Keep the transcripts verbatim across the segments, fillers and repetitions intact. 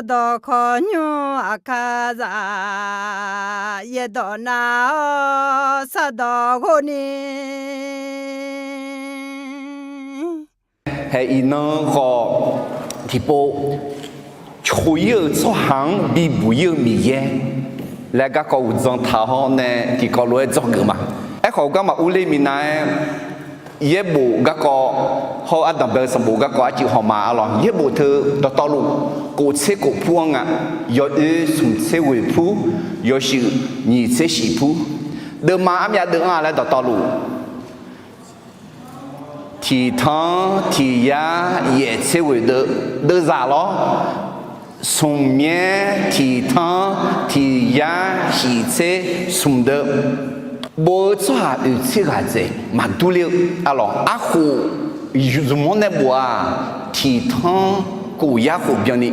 Sardawq kawqnymr aqkar zaf, yaerdawq nav-awr sardawq ghov ni. Hae iqnan khawf tiqpov, coq-ir-euq tsawrhaq-anr bibuq-ir-eu Miqyaer laer garkawv uqdzan taq-awr nae tiqkawv lof-aer dzawgeuf ma. Aerkhawf garma urler minav-aer, yaerbof garkawv hawr-eu ardanq bae-eu sanqbof garkawv arcuiv haw ma arlawq. Yaerbof teu dawqtawvluf kof tser kof pur-anr nga. Yawoer smq tser ghoeq pur, yawshuif nyiq tser shif pur. Deuvma armyav deuv-anr-a laer dawqtawvluf tiq tanr tiq yar yaef tser ghoeq deuv, deuvzaq lawr. Smq myaer tiq tanr tiq yar shif tser smq deuv. Bof-eu tsawrhaq oeq tser ghaq dzaeq maqdur ler-eu arlawq. Arkhof zmq-anr nae bof-aq, tiq tanr kof yar khof byanni.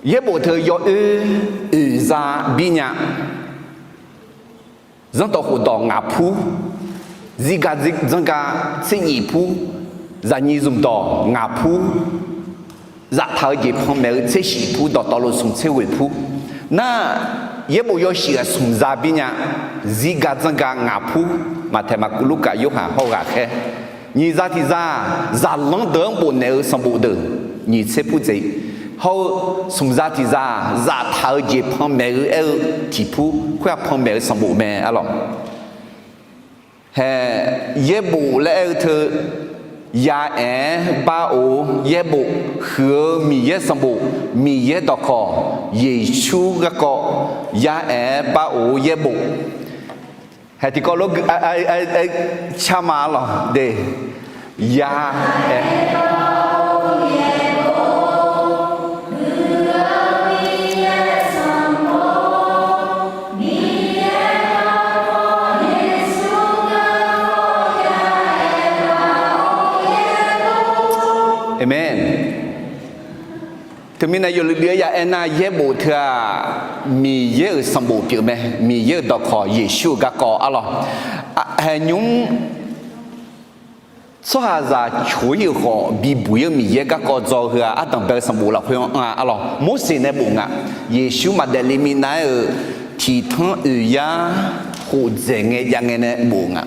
Yaerbof teu yawoer oeq za bir nya. Zanrdawq khofdawq ngaq pur, zirgaq dzanrgaq tser nyif pur, zaqnyiq zmqdawq ngaq pur, zaftaq-eu jeq panmaeq-eu tser shif pur, dawqtawvluf smq tser ghoeq pur. Nar, yaerbof yawshuif ghaq smq za bir nya. Zirgaq dzanrgaq ngaq pur, Maqtaeq, Maqkuv, Lurkaf, Yorhaq hawr-eu ghaqkhaer. Nyiq za tiq za, zaqlanr deuq-anr bofnaeq-eu sanqbof deuq nyiq tser pur dzaeq. Hawr-eu smq za tiq za, zaftaq-eu jeq panmaeq-eu aer-eu tiq pur, khoer-aq panmaeq-eu sanqbof mae arlawq. Hae, yaerbof laer aer-eu teu, yaaef-aer bar of yaerbof, huiq-eu Miqyaer sanqbof, Miqyaer dawqkawq, Yeqsur garkawv, yaaef-aer bar of yaerbof. Hae tiqkawv lof-aer car ma arlawq de. Yaaef Aqmeq. Teumirnae yawluiv luiv-aer ya aernar, yaerbof teu-aq, Miqyaer-euq sanqbof pyeuf mae. Miqyaer-euq dawqkawq, Yeqsur-euq garkawv arlawq. Haeqnymr tsawrhaqzaq coq-ir-euq khawf bibuq-ir-eu Miqyaer garkawv dzaw-eu heu-aq, ardanq bae-eu sanqbof lafkhoer anr-a arlawq. Morseq nae bof nga. Yeqsur maqdaef le minav-aer-euq tiq tanr oeq yar khof dzaeq ngae jav ngae nae bof nga.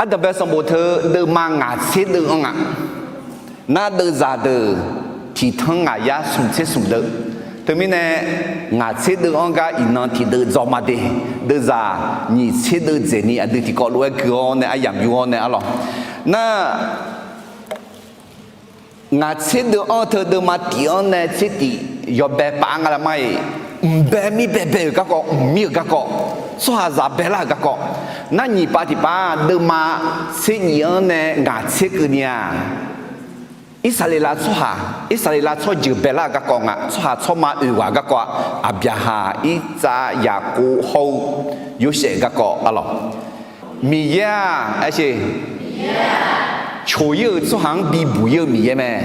Ardanq bae sanqbof teu deuvma ngaq tser deuv-anr nga. Nar deuvzaq deuq tiq tanr ngaq yar smq tser smq deuv. Teumirnae ngaq tser deuv-anr gar iqnan tiqdeuv dzaw ma de. Deuvzaq nyiq tser deuv dzaeqni aqdui tiqkawv lof-aer gui-awr nae aryamq yur-awr nae arlawq. Nar ngaq tser deuv-anr teu deuvma tif-anr nae tser tif yawbae paf-aer nga laer mar-iq, mqbae mir baebae-euq garkawv, mqmir-euq garkawv, tsawrhaqzaq baelar-euq garkawv. Nar nyiq pav tiq pav deuvma tser nyif-anr nae ngaq tser keuvni-aq, Irsaqleqlav tsawrhaq, Irsaqleqlav tsawrjeuq baelar-euq garkawv nga. Tsawrhaq tsawrma oeq ghaq garkawv-aq, Aqbyaqhaq, Irtsav, Yaqkov hawr-eu Yorsaev garkawv arlawq. Miqyaer-aq, aer coq-ir-euq tsawrhaq-anr bibuq-ir-eu Miqyaer mae.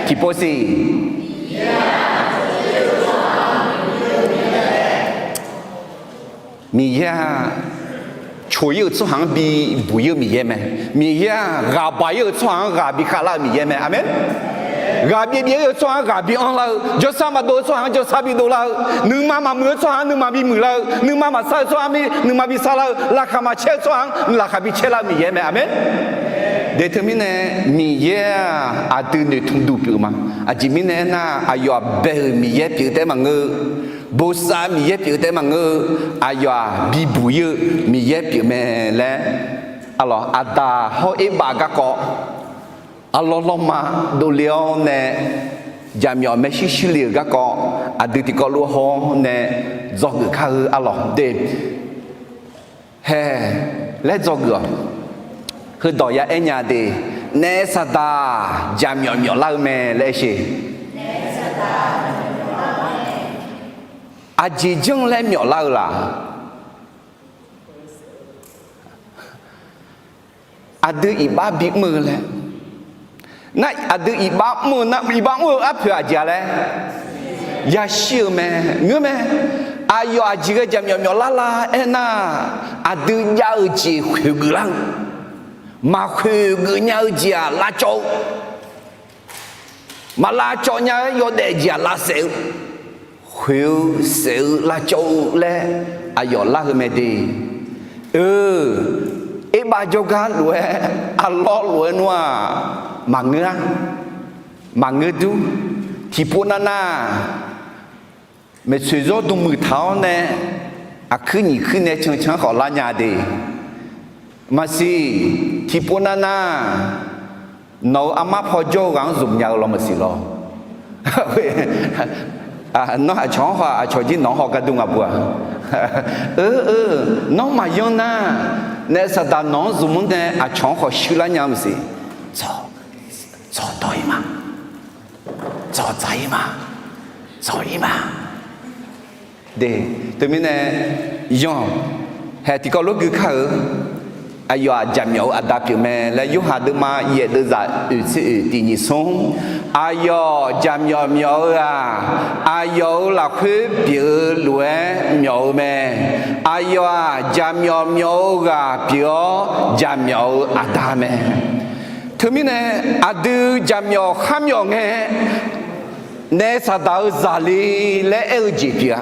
Tiqpov siq. Miqyaer-aq, coq-ir-euq tsawrhaq-anr bibuq-ir-eu Miqyaer mae. Miqyaer-aq, ghaq baq-ir-euq tsawrhaq-anr ghaq bikhav lar-eu Miqyaer mae. Aqmeq. Ghaq byaev byaev-ir-euq tsawrhaq-anr ghaq bi anrlar-eu, jawrsar maqdov-eu tsawrhaq-anr jawrsar bidov lar-eu, nuima maqmuiq-eu tsawrhaq-anr nuima bimuiq lar-eu, nuima maqsar-eu tsawrhaq-anr nuima bisar lar-eu, laqkhaq maqcaer-eu tsawrhaq-anr laqkhaq bitaer lar-eu Miqyaer mae. Aqmeq. De teumirnae Miqyaer-aq, aqdui noeqtmq duq pyeuf ma. Aqjeq mirnae aernar, aqyawf-aq bae-euq Miqyaer pyeuf taef-aer maqngeur-eu, bosav Miqyaer pyeuf taef-aer maqngeur-eu, aqyawf-aq bibuq-ir-eu Miqyaer pyeuf mae laer, arlawq, Aqdaq hawr Erbav garkawv, arlawr lawrma dovle-awr nae jaqmyawf maershuir shuir le-euq garkawv, aqdui tiqkawv lof haw-awr nae dzawgeuf kar-eu arlawq de. Hae laer dzawgeuf-awq. Heudawq ya aer nya de, naef saqdaq jaqmyawf myawf lar-eu mae laer aer sheq. Aqjeq janr laer myawf lar-eu laq? Aqdui iqbax bimr-eu laer. Nar aqdui iqbax mr-eu nar, iqbax mr-eu arpoeq aqjeq-a laer yashir-eu mae. Ngeur mae. Aqyawf aqjeq ghae jaqmyawf myawf lar lar aernar, aqdui jav-eu jeq khoeq geuf lar-eu, maqkhoeq geuf nya-eu jeq-aq lavcawv-eu. Maq lavcawv nya-aer yawdaef jeq-aq lavsaef-eu, khoeq-eu saef-eu lavcawv-eu laer aqyawf lar-eu mae de. Eu, erbav jawrgar lof-aer, arlawr lof-aer nmr-aq, maqngeur-a, maqngeur dur. Tiqpov navnav maeqtsoeq zawr dm muiq taq-awr nae, aqkuir nyiq kuir nae cancan-anr khawf lar nya de. Maqsiq, tiqpov navnav nawq-euq armar paw jawr-eu ghaq-anr zmq nya-eu law maqsiq lawr. Nawr aqcawq-anr haw, aqcawq jir nawq-anr haw gar dur nga bu-aq. Eu, eu, nawr maqyanr nar, naef saqdaq nawq-anr zmq-anr nae aqcawq-anr khawf shuir lar nya maqsiq. Tsawq, tsawq dawq-ir ma. Tsawq tsaq-ir ma. Tsawq-ir ma. De, teumirnae, yanq, haeq tiqkawv lof gui kar-euq, aqyawf-aq jaqmyawf-eu aqda pyeuf mae laer Yorhaq deuvma yaef deuvzaq oeq tser oeq tiq nyiq smr, aqyawf jaqmyawf myawf-eu-aq, aqyawf-euq lafkhoer pyeuf-eu lof-aer myawf-eu mae. Aqyawf-aq jaqmyawf myawf-eu ghaq pyeuf-awr jaqmyawf-eu aqda mae. Teumirnae, aqdui jaqmyawf kharmyawf ngae, naef saqdaq-eu zaqle laer aer-eu jeq pyeuf-a.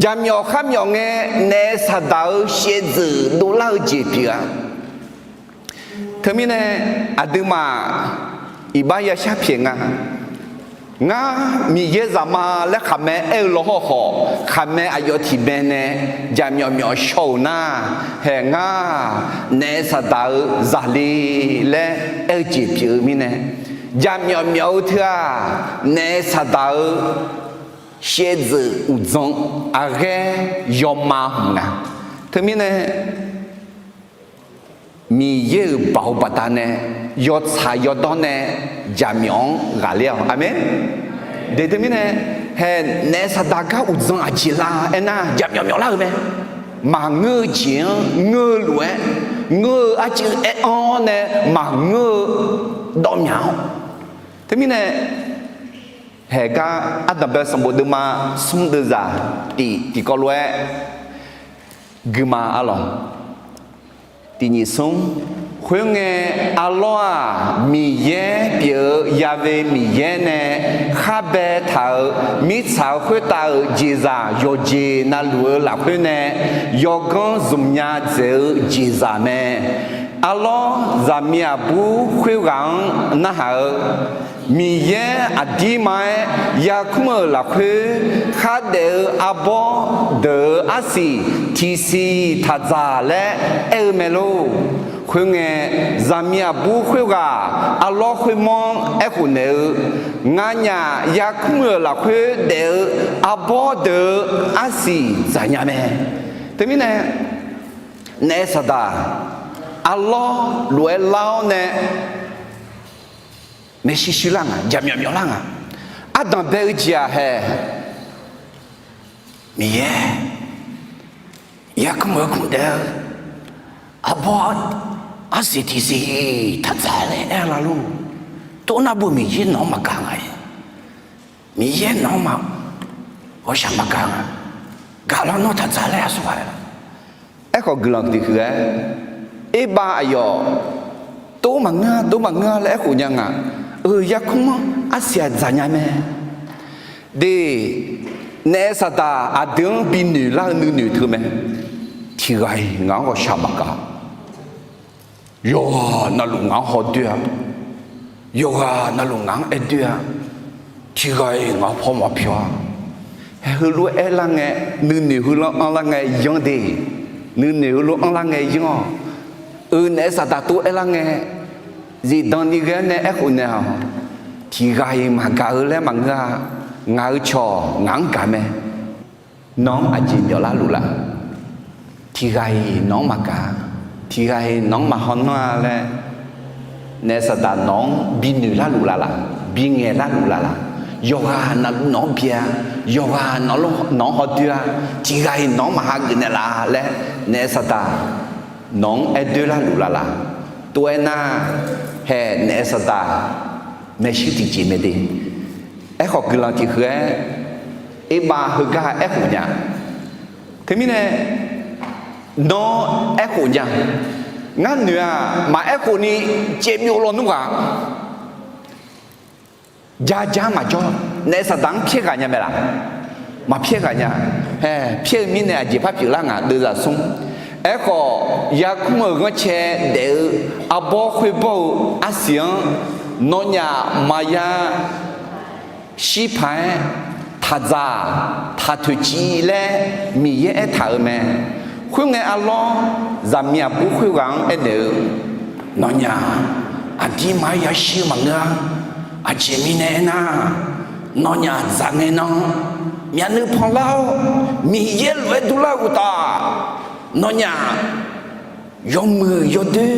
Jaqmyawf kharmyawf ngae, naef saqdaq-eu shaevdzeuf dovlar-eu jeq pyeuf-a. Teumirnae, aqduimaf iqbax yashar pyaeq nga. Ngar Miqyaer zaqma laer khaqmae aer-eu law hawrkhawf, khaqmae aqyawf tiqmae nae jaqmyawf myawf shaw-euq nar, haeq ngar naef saqdaq-eu zaqle laer aer-eu jeq pyeuf-eu mirnae, jaqmyawf myawf-eu teu-aq, naef saqdaq-eu shaevdzeuf uqdzan aqghaer yawma hmq nga. Teumirnae, Miqyaer-euq baoq baqdanae yawtsaq yawdawr nae jaqmyawf-anr ghaqler-awq. Aqmeq. De teumirnae, haeq naef saqdaq gar uqdzan aqjeq la aernar, jaqmyawf myawf lar-euq mae. Maqngeur-eu jeq-anr ngeur-eu lof-aer, ngeur-eu arcuiv aer-anr nae maqngeur-eu dawv myaq-awr. Teumirnae, haeq gar ardanqbae sanqbof deuvma smr deuvzaq tiq tiqkawv lof-aer guima arlawq. Tiq nyiq smr. Khoerngae, arlawr-aq, Miqyaer pyeuf-eu Ya've Miqyaer nae khar baetaq-euq mirtsaq-euq khoertav-euq jeqzaq yawqjeq navluf-eu lafkhoer nae yawganr zmq nya dzaeq-eu jeqzaq mae. Arlawr zaqmiq aqbur khoerghaq-anr narhaq-eu, Miqyaer aqdirma-aer yarkmr-euq lafkhoer khardaef-eu arbawr deuq-euq arsiq tiqsiq taqdzaq laer aer-eu mae lor. Khoerngae, zaqmiq aqbur khoerghaq arlawr khoermawr-anr aerkhof naeq-eu, Nganyaf yarkmr-euq lafkhoer daef-eu arbawr deuq-euq arsiq dzaqnya mae. Teumirnae, naef saqdaq arlawr lof-aer lar-awr nae maershuir shuir lar nga, jaqmyawf myawf lar nga. Ardanqbae-eu jeq-aq haeq, Miqyaer yarkmr-eu kmr daef-eu arbawr arsiq tiqsiq taqdzaq laer aer-eu la lor. Tov nar bu Miqyaer nawq-anr maqgaq nga-iq. Miqyaer nawq-anr ma, ghawqshaq maqgaq nga. Gaq lawr nawr taqdzaq laer aqsur ghaq-a. Aerkhawf guiqlanq tiq huiq-aer, erbav aqyawf tov maqngeur-a, tov maqngeur-a laer aerkhof nya nga. Eu, yarkmr-anr arsiq-aq dzaqnya mae. De, naef saqdaq aqdui-anr binoeq lar-eu nuinoeq teu mae. Tiq ghaq-iq ngaq-anr ghawqshaq maqgaq. Yawqghaq navluf ngaq-anr hawdoer-a. Yawqghaq navluf ngaq-anr aerdoer-a. Tiq ghaq-iq ngaq-anr paw maqpyawq-a. Haeq heulof-aer aerlar ngae, nuinoeq heulof-anr anrlar ngae yanr de. Nuinoeq heulof-anr anrlar ngae yanr-awq. Eu, naef saqdaq tov aerlar ngae, zifdan ni ghae-awr nae aerkhof naeq-awq. Tiq ghaq-iq maqgaq-eu laer maqngeur-a. Ngaq-euq cawq ngaq-anr gaq mae. Nawq-anr aqjeq myawflar luf la? Tiq ghaq-iq nawq-anr maqgaq-a. Tiq ghaq-iq nawq-anr maqhaw nanr-a laer, naef saqdaq nawq-anr binoeq larluf la laq? Bingaeq larluf la laq? Yawqghaq nawq-anr bi-a. Yawqghaq nawq-anr hawdoer-a. Tiq ghaq-iq nawq-anr maqha geuf naeq laf laer, naef saqdaq nawq-anr aerdoer larluf la laq? Tov-aer nar, haeq naef saqdaq maershuir tiqjeq mae de. Aerkhawf guiqlanq tiq huiq-aer, erbav heugar aerkhof nya. Teumirnae, nawr aerkhof nya. Ngar noeq-aq, maqaerkhof ni caevbyov lawnmr ghaq, Jar jar maqjawr, naef saqdaq-anr pyaer ghaq nya mae laq? Maqpyaer ghaq nya. Hae, pyaer-eu mirnae aqjeq par pyeuflar nga, deuvzaq smr. Aerkhawf, yarkmr-euq ghanrcae daef-eu arbawr khoerbawr-eu arsiq-anr nawnyaf maqya shir paq-aer, taqdzaq taqtoeqciv laer Miqyaer aertaq-euq mae. Khoerngae arlawr, zaqmiq aqbur khoerghaq-anr aernaeq-eu, nawnyaf aqdirma-aer yashir-eu maqngeur-a. Aqjeq mirnae aernar, nawnyaf dzaqngae nan myavnuiv panlar-awr, Miqyaer lof-aer durlar-eu uqtaf, nawnyaf yawmuiq yawdoer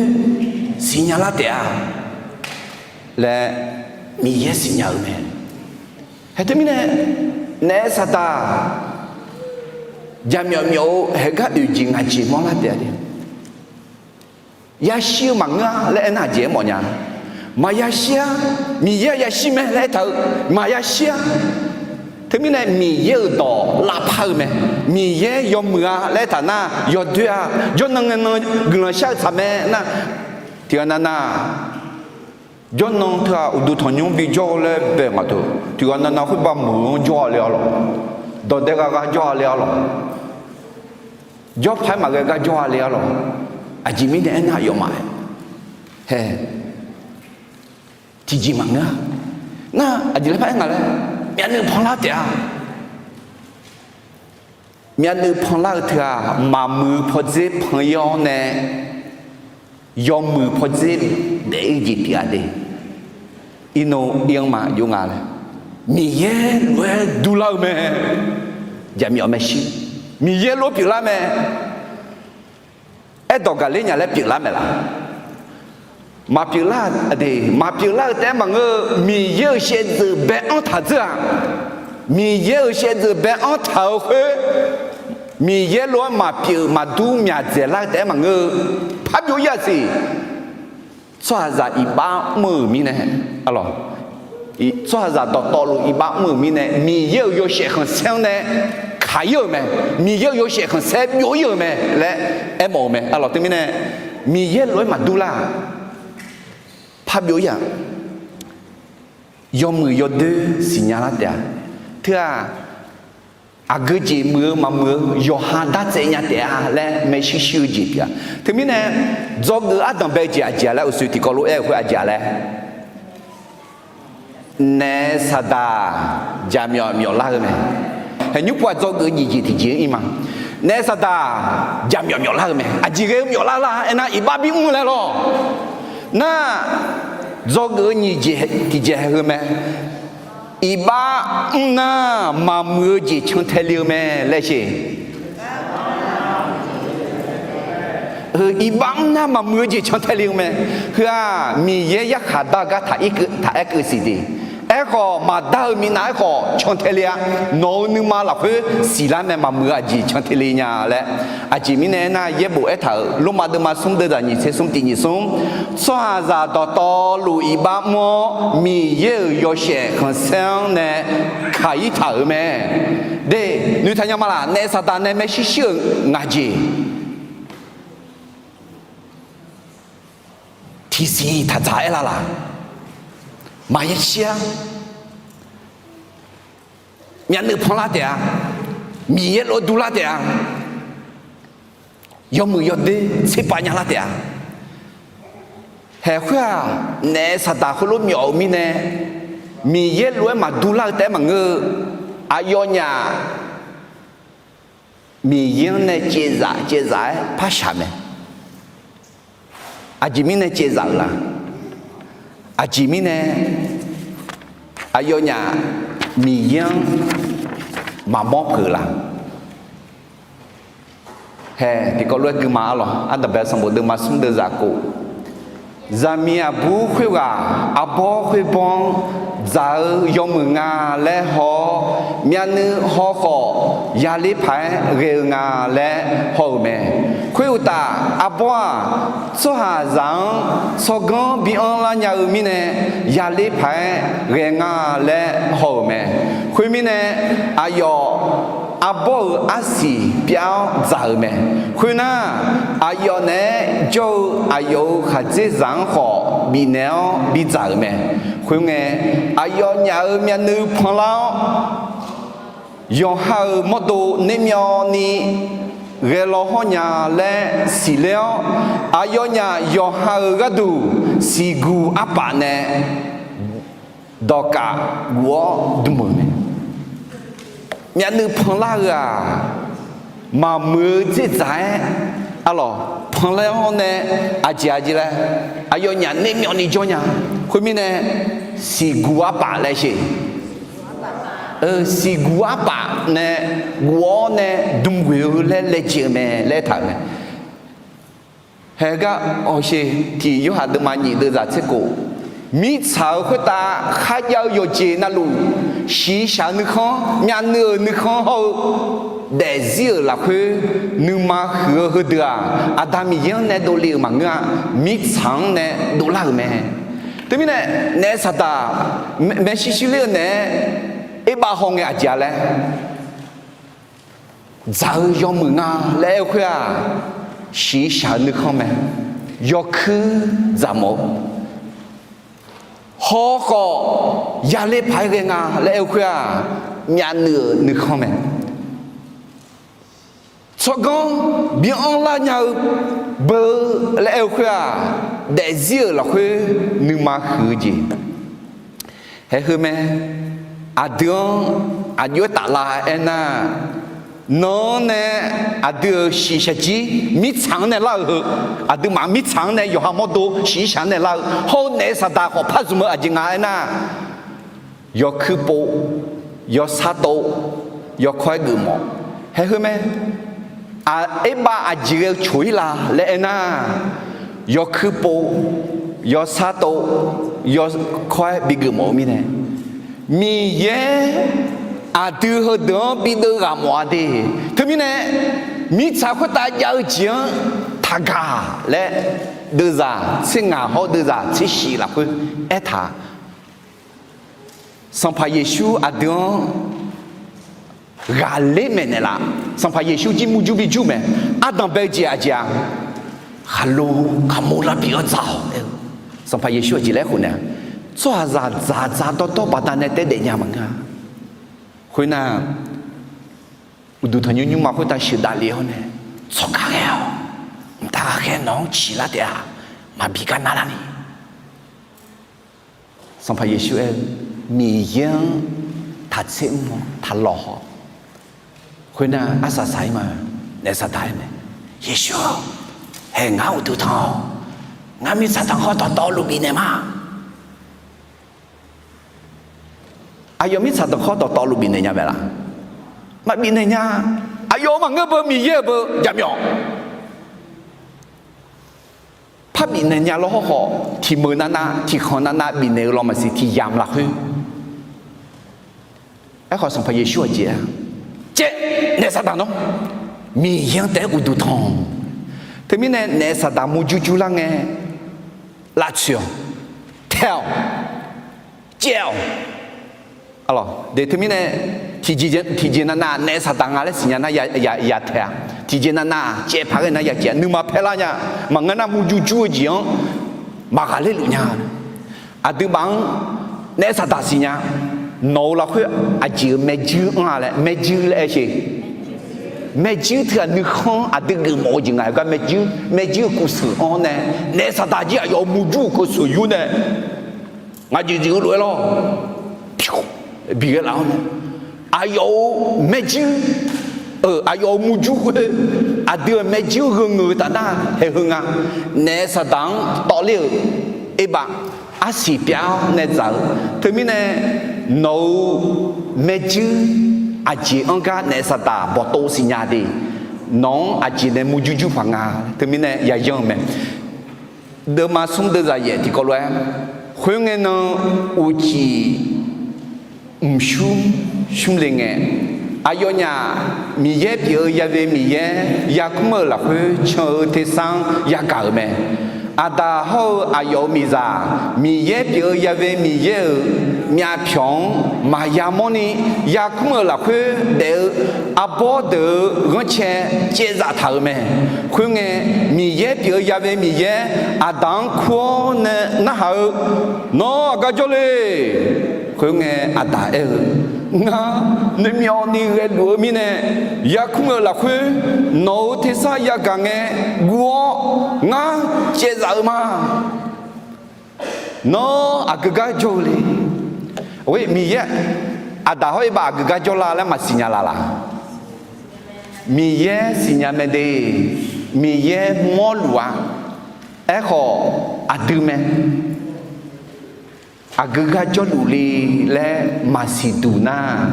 siqnya lar taef-a laer Miqyaer siqnya-euq mae. Hae teumirnae, naef saqdaq jaqmyawf myawf-eu haegar oeq jeq ngaq jeq mawrlar taef-a de. Yashir-eu maqngeur-a laer aernar aqjeq aermawf nya. Maqya shir-a. Miqyaer-a yashir mae laer aertaq-eu, maqya shir-a. Teumirnae Miqyaer-euq dawq lavpar-eu mae. Miqyaer yawmuiq-a laer aertaq nar, yawdoer-a. Jawrnan ngae nan guiqlanq shar-eu tsaq mae nar, tiqghaq nav nav jawrnan teughaq uqduq tanqnymr bijawr-eu laer bae ngaq teu, tiqghaq nav nav khoerbav muiq-anr jawr-a le-a lawq. Dawqdae gha gha jawr-a le-a lawq. Jawrpaq-aer maqghae gar jawr-a le-a lawq. Aqjeq mirnae aernar, aqyawfmaf-aer hae tiqjeq maqngeur-a. Nar aqjeq laer par aer nga laer, myavnuiv panlar taef-a. Myavnuiv panlar-eu teughaq maqmuiq-eu pawdzer pan-ir-awr nae, yawmuiq pawdzer daef-ir jeq pyeuf-a de. Irnov ir-anr ma jov nga laer, Miqyaer lof-aer durlar-eu mae. Jaqmyawf maershuir, Miqyaer lof-aer pyeuflar mae. Aerdawq gaqler nya laer pyeuflar mae laq? Maqpyeuflar-a de. Maqpyeuflar-eu taef-aer maqngeur-eu, Miqyaer-euq shaevdzeuf bae-anr taq dzeur-aq, Miqyaer-euq shaevdzeuf bae-anr taq-eu khoer, Miqyaer lof-aer maqpyeuf maqdur myaq dzaeqlar-eu taef-aer maqngeur-eu, parbyov ir-aq siq. Tsawrhaqzaq iqbax mr-euq mirnae, a lawq, tsawrhaqzaq dawqtawvluf iqbax mr-euq mirnae, Miqyaer-euq yawshaef khanqsaer-anr nae kaq-ir-euq mae. Miqyaer-euq yawshaef khanqsaer byov-ir-euq mae laer aermawf-eu mae. A lawq, teumirnae Miqyaer lof-aer maqdur lar-aq, parbyov ir-aq, yawmuiq yawdoer siqnya lar taef-a. Teu-aq, aqgeu jeq muiq-eu maqmuiq-eu yawqha dartsaev nya taef-a laer maershuir shuir-eu jeq pyeuf-a. Teumirnae dzawgeuf ardanq bae-eu jeq aqjeq-a laer, uqshoe tiqkawv lof-aer-eu khoer aqjeq-a laer, naef saqdaq jaqmyawf myawflar-eu mae. Hae, nymr pov-aq dzawgeuf nyiq jeq tiqjeq-anr ir ma. Naef saqdaq jaqmyawf myawflar-eu mae. Aqjeq ghae-eu myawflar lar aernar, iqbax bimr laer lawr. Nar, dzawgeuf-eu nyiq jeq tiqjeq haeq heu mae. Iqbax mr nar maqmuiq-eu jeq cantae le-eu mae laer sher. Heu, iqbax mr nar maqmuiq-eu jeq cantae le-eu mae. Heu-aq, Miqyaer yarkhaq dar-eu gar taq-aer keuv siq de. Aerkhawf, maqdar-eu minav aerkhawf cantae le-a. Nawq-euq nuima lafkhoer siqlar mae, maqmuiq-eu aqjeq cantae le nya laer. Aqjeq mirnae aernar, yaerbof aertaq-euq Lormav deuvma smr deuvzaq nyiq tser smr tiq nyiq smr, tsawrhaqzaq dawqtawvluf iqbax mr-awr, Miqyaer-euq yawshaef khanqsaer-anr nae kaq-ir taq-euq mae. De, noeqtaq nya ma laq? Naef saqdaq nae maershuir shuir-euq ngaq jeq tiqsiq taq dzaq-aer lar laq? Maqya shir-ar. Myavnuiv panlar taef-a. Miqyaer lof-aer durlar taef-a. Yawmuiq yawdoer tserpav nyalar taef-a. Haeq khoer-aq, naef saqdaq khoerlof myawf-euq mirnae, Miqyaer lof-aer maqdur lar-eu taef-aer maqngeur-eu, aqyawfnyaf Miqyaer-anr nae caevzaf caevzaf-aer par shaq mae. Aqjeq mirnae caevzaf-euq la? Aqjeq mirnae aqyawfnyaf Miqyaer-anr maqmawr peuq-eu la? Haeq tiqkawv lof-aer gui ma-ar lawq. Ardanqbae sanqbof deuvma smr deuvzaq kof, zaqmiq aqbur khoerghaq arbawr khoerbawr-anr dzaq-eu yawmuiq nga laer haw-awr, myavnuiv haw khawf yaler paq-aer ghae-eu nga laer haw-euq mae. Khoeruqtaf, arbawr-aq, tsawrhaqzaq-anr tsawrganr bi anrlar nya-eu mirnae, yaler paq-aer ghae nga laer haw-euq mae. Khoermirnae, aqyawf arbawr-euq arsiq pyav-awr dzaq-euq mae. Khoernar, aqyawf naeq-aer jawr-eu aqyawf-euq khaqdzerzaq-anr khawf bifnaeq-awr bidzaq-euq mae. Khoerngae, aqyawfnyaf-euq myavnuiv panlar-awr, yawqha-euq mawrdo nermyawvni ghae law hawr nya laer siqler-awr, aqyawfnyaf yawqha-euq gharduq siqguq arpaf nae dawqkaf guf-awr dm-euq mae. Myavnuiv panlar-eu-aq, maqmuiq-eu dzerdzaq-aer arlawq panlar-awr nae aqjeq aqjeq laer aqyawfnyaf nermyawvni jawr nya. Khoermirnae, siqguq arpaf laer sher. Siqguq arpaf nae guf-awr nae dm ghoeq-eu laer laejae-eu mae laer aertaq-euq mae. Haegar hawsher tiq Yorhaq deuvma nyiq deuvzaq tser khof, mirtsaq-euq khoertav kharjav-eu yawqjeq navluf, shiqshaq-euq nuikhanr, myavnuiv-euq nuikhanr hawr-eu daefzir-euq lafkhoer nuima huiq-eu heudeuq-aq, Aqda Miqyaer-anr nae dovle-euq maqngeur-a. Mirtsaq-anr nae dovlar-euq mae. Teumirnae, naef Saqdaq maershuir shuir ler-eu naeq-aer, erbav hawngae aqjeq-a laer, dzaq-eu yawmuiq nga laer aer-eu khoer-aq, shiqshaq-eu nuikhanr mae. Yawkuir dzaq mawf-eu hawkhawf, yaler paq-aer ghae nga laer aer-eu khoer-aq, myavnuiv-euq nuikhanr mae. Tsawrganr bi anrlar nya-eu beu laer aer-eu khoer-aq, daefzir-euq lafkhoer nuima huiq-eu jeq. Haeq heu mae. Aqdui-anr aqjox-aer taflar aernar, nan-anr nae aqdui-euq shiqshaq jir mirtsaq-anr nae lar-euq heu, aqduimaf mirtsaq-anr nae yawqha mawrdo shiqshaq-anr nae lar-eu hawr-eu naef Saqdaq khawf par zmq-eu aqjeq nga aernar, yawkuir pov, yawsar tov, yawkawr-aer geufmawf. Haeq heu mae. Erbav aqjeq ghae-eu coq-ir la laer aernar, yawkuir pov, yawsar tov, yawkawr-aer bigeufmawf-eu mirnae, Miqyaer aqdui heudeuq-anr bideuv ghaq mawf-a de. Teumirnae, mirtsaq khoertav jav-eu jeq-anr taqgaq laer, deuvzaq tser ngaq hawr deuvzaq tser shif lafkhoer aertaq Sanqpaq Yeqsur aqdui-anr ghaqler maeqnaeq laf. Sanqpaq Yeqsur jir murjur bijur mae. Ardanq bae-eu jeq aqjeq-a, khaqlo kaqmur lar pyeuf-awr dzaq-awq. Sanqpaq Yeqsur aqjeq laer khof naeq-a, tsawrhaqzaq dzaqdzaq dawrdawr baqdanae taer daefnya maqngeur-a. Khoernar, uqduq tanqnymr nymrma khoertav sheuqdav le-awr nae, tsawrkhav ghae-awq. Mqtav ghaqkhaer nawq-anr ciqlar taef-a. Maqbi gar narlar ni. Sanqpaq Yeqsur aer-eu, Miqyaer-anr taqtser mr-awr taqlawq haw. Khoernar, arsaq saq-ir ma. Naef Saqdaq aer mae, Yeqsur-or, haeq ngar uqduq tanq-awq. Ngar mirtsaq tanqkhawr dawqtawvluf bifnaeq ma. Aqyawf mirtsaq tanqkhawr dawqtawvluf bifnaeq nya mae laf? Maqbif naeq nya. Aqyawf-euq maqngeur beu, Miqyaer-euq beu jaqmyawf. Par bifnaeq nya lawr hawrkhawf, tiq meuq navnav tiq khanq navnav bifnaeq-eu law maqsiq, tiq yamq lafkhoer. Aerkhawf, Sanqpaq Yeqsur aqjeq-a, caev, naef Saqdaq nawr, Miqyaer-anr taef-aer uqduq tanq. Teumirnae naef Saqdaq murjur jur lar ngae, lavtsoeq-awq, taeq-awq, caev-awq. Teumirnae, tiqjeq navnav naef Saqdaq nga laer siqnya nar, ya taeq-a. Tiqjeq navnav caev paq ghae nar ya caev-a. Nuima paer lar nya. Maqngeur nar murjur jur-eu jeq-anr maqghaqler luf nya. Aqduimaf-anr naef Saqdaq siqnya. Nawq-euq lafkhoer aqjeq-euq maerjuir anr-a laer, maerjuir laer aer sher. Maerjuir teughaq nuikhanr aqdui geufmawf-eu jeq nga-aer gar maerjuir, maerjuir-eu kuvseuq anr-awr nae, naef Saqdaq jir aqyawf-euq murjur-euq kuvseuq yur nae, ngaq jeq jeq-eu lof-aer lawr, bi ghae laf-awr nae, aqyawf-euq maerjuir, aqyawf-euq murjur khoer, aqdui-euq maerjuir gheu ngeuq-eu taf nar haeq heu nga. Naef Saqdaq-anr tawvler-euq erbav arsiq pyav-awr nae dzaq-eu. Teumirnae, nawq-euq maerjuir aqjeq anr gar naef Saqdaq bawqtov siqnya de. Nawq-anr aqjeq nae murjur jur paq nga. Teumirnae yayan-eu mae. Deuvma smr deuvzaq yaef tiqkawv lof-aer, khoerngae nan uqcif mqsmr smr le ngae, aqyawfnyaf Miqyaer pyeuf-eu yave Miqyaer yarkmr-euq lafkhoer can-eu tersar-anr yagaq-euq mae. Aqdaq hawr-eu aqyawf-euq miqzaq, Miqyaer pyeuf-eu yave Miqyaer-euq myavpyawq-anr maqya mawrni yarkmr-euq lafkhoer daef-eu arbawr deuq-euq ghanrcae caevzaf taq-euq mae. Khoerngae, Miqyaer pyeuf-eu yave Miqyaer aqdaq-anr kur-awr nae narhaq-eu, Nawr aqgar jawrle? Khoerngae, aqdaq aer-eu, Ngar nuimyawvni ghaeluf-eu mirnae yarkmr-euq lafkhoer nawq-euq tersar yagaq ngae guv-awr ngar caevzaf-eu ma. Nawr aqgeu gar jawr-eu le? Oe, Miqyaer, aqdaq hawr Erbav aqgeu gar jawrlar laer maqsiq nya laf laq? Miqyaer siqnya mae de. Miqyaer mawrluf-a. Aerkhawf, aqdui mae. Aqgeu gar jawrluf le laer maqsiq duq nar,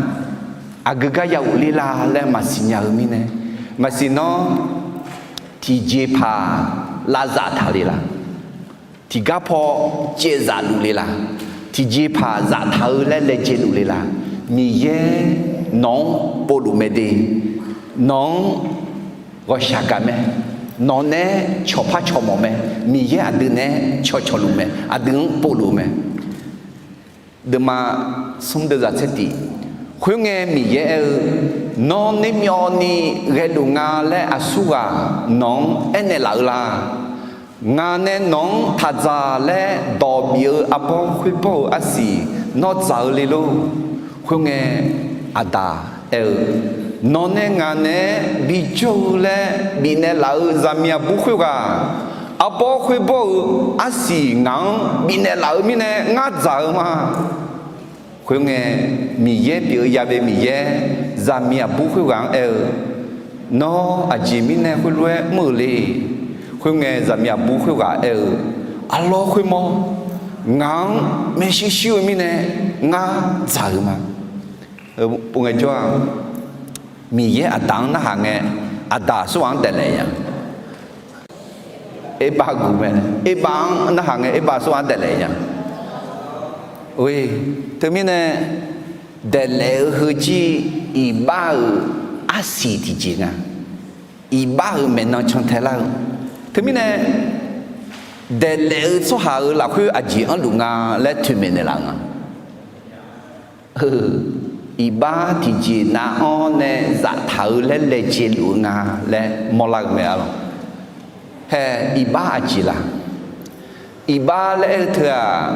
aqgeu gar ya ghofler la laer maqsiq nya-eu mirnae, maqsiq nawr tiqjeqpaq lavzaf taq le laq? Tiqgar paw caevzaf luf le laq? Tiqjeqpaq zaftaq-eu laer laejae luf le laq? Miqyaer nawq-anr povluf mae de. Nawq-anr ghawqshaq gaq mae. Nawq naeq-aer cawqpar cawqmawf mae. Miqyaer aqdui naeq-aer cawqcawq luf mae. Aqdui-anr povluf mae. Deuvma smr deuvzaq tser tiq. Khoerngae Miqyaer aer-eu, Nawr nuimyawvni ghaeluf nga laer aqsurghaq nawq-anr aernaeq laf-eu la? Ngaq nae nawq-anr taq dzaq laer dawq bif-eu arbawr khoerbawr-euq arsiq nawr dzaq-eu le lor? Khoerngae, aqdaq aer-eu, Nawr nae ngaq naeq-aer bijawr-eu laer bifnaeq laf-eu zaqmiq aqbur khoerghaq, arbawr khoerbawr-euq arsiq ngaq-anr bifnaeq laf-eu mirnae ngar dzaq-eu ma. Khoerngae, Miqyaer pyeuf-eu yave Miqyaer zaqmiq aqbur khoerghaq-anr aer-eu, Nawr aqjeq mirnae khoerlof-aer mr-euq le? Khoerngae, zaqmiq aqbur khoerghaq aer-eu, Arlawr khoermawr, ngaq-anr maershuir shuir-eu mirnae ngar dzaq-euq ma. Pov ngaejawr-aq, Miqyaer aqdaq-anr narhaq ngae, aqdaq aqsurghaq-anr daeqlaef nya. Erbav guq mae. Erbav-anr narhaq ngae, Erbav aqsurghaq-anr daeqlaef nya. Oe, teumirnae daeqlaef-eu heujir iqbax-euq arsiq tiqjeq nga. Iqbax-euq maeqnan cantae lar-eu. Teumirnae daeqlaef-eu tsawrhaq-euq lafkhoer aqjeq anrluf nga laer toeqmaeq naeqlaf-eu nga. Iqbax tiqjeq nav-anr nae zaftaq-eu laer laejae luf-eu nga laer mawrlar-eu mae arlawq. Hae, iqbax aqjeq la? Iqbax laer aer-eu teu-aq,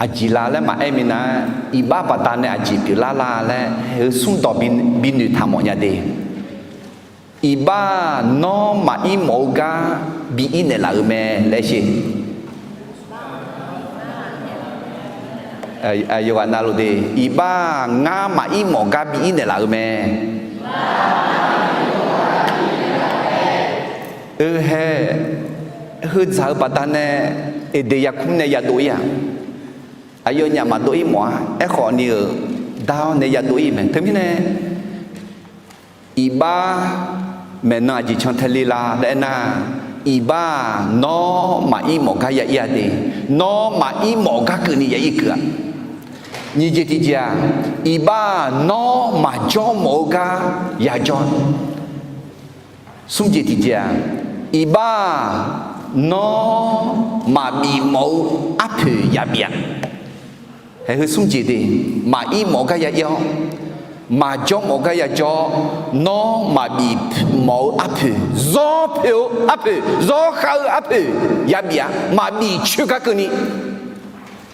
aqjeq la laer maqaer minav-aer, iqbax baqdanae aqjeq pyeuflar la laer heu smr dawq bi, binoeq taq mawf nya de. Iqbax nawr maqir mawf-eu gar bi ir naeqlaf-eu mae laer sher. Yawqghaq navluf de, iqbax ngar maqir mawf gar bi ir naeqlaf-eu mae. Oe hae, heu dzaq-eu baqdanae Eqdeq yarkmr nae yadov ir-aq, aqyawfnyaf maqdov ir mawf-a. Aerkhawf ni-euq dar-awr nae yadov ir mae. Teumirnae iqbax maeqnan aqjeq cantae le la laer aernar, iqbax nawr maqir mawf gar ya ir-a de. Nawr maqir mawf gar keuvni ya ir keuv-a. Nyiq jeq tiqjeq-aq, iqbax nawr maqjawr mawf-eu gar yajawr-a. Smr jeq tiqjeq-aq, iqbax nawr maqbif mawf-eu arpoeq yabif-a. Hae, heu smr jeq de, maqir mawf gar ya ir-awr, maqjawr mawf gar yajawr-awr, nawr maqbif mawf-eu arpoeq, zawr poeq-eu arpoeq, zawr khav-eu arpoeq yabif-a. Maqbif coer gar keuvni.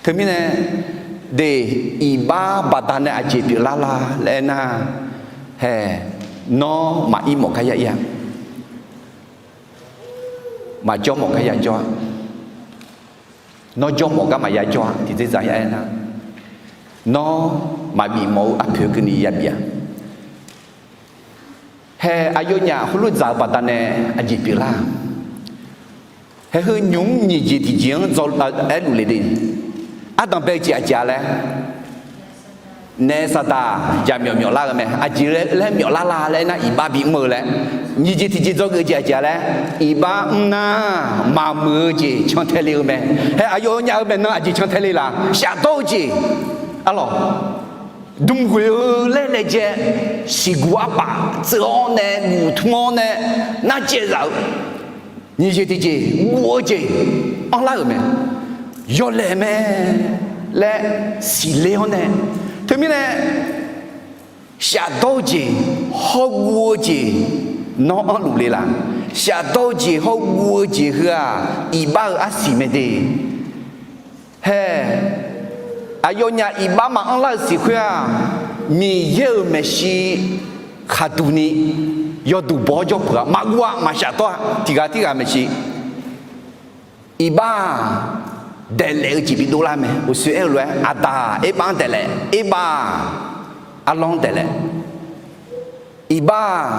Teumirnae de, iqbax baqdanae aqjeq pyeuflar la laer aernar, hae, nawr maqir mawf gar ya ir-a. Maqjawr mawf gar yajawr-a. Nawr jawr mawf gar maqya jawr-a. Tiqdzer zaq ya aernar, nawr maqbif mawf-eu arpoeq keuvni yabif-a. Hae, aqyawfnyaf heulof dzaq-eu baqdanae aqjeq pyeuflar-a. Hae, heu nymq-mr nyiq jeq tiqjeq-anr dzaw aerluf le de. Ardanq bae-eu jeq aqjeq-a laer, naef saqdaq jaqmyawf myawflar-eu mae. Aqjeq laer myawflar la laer aernar, iqbax bimr-eu laer. Nyiq jeq tiqjeq dzawgeuf jeq aqjeq-a laer, iqbax mr nar maqmuiq-eu jeq cantae le-eu mae. Hae, aqyawfnyaf-euq maeqnan aqjeq cantae le laf? Shafdawr-eu jeq arlawq, dmq ghoeq-eu laer laejae, siqguq arpaf tseuv-awr nae guq tmr-awr nae narcaev zaf-eu Nyiq jeq tiqjeq guv-eu jeq anrlar-euq mae. Yawlaeq mae laer siqler-awr nae, teumirnae shafdawr-eu jeq hawr guv-eu jeq nawr anrluf le laf. Shafdawr-eu jeq hawr guv-eu jeq heu-aq, iqbax-euq arsiq mae de. Hae, aqyawfnyaf iqbax maqanr lar-eu siq khoer-aq, Miqyaer-euq maeqshi khaqduq ni yawduq baw-awr jawr peuq-a, maqguv-a, maqshaf tawr-a, tiq ghaq tirghaq maeqshi. Iqbax-aq, daeqlaef-eu jeq bidov lar mae. Uqshoe aer-eu lof-aer, aqdaq erbax-anr daeqlaef, erbax-aq, arlawr-anr daeqlaef. Iqbax-aq,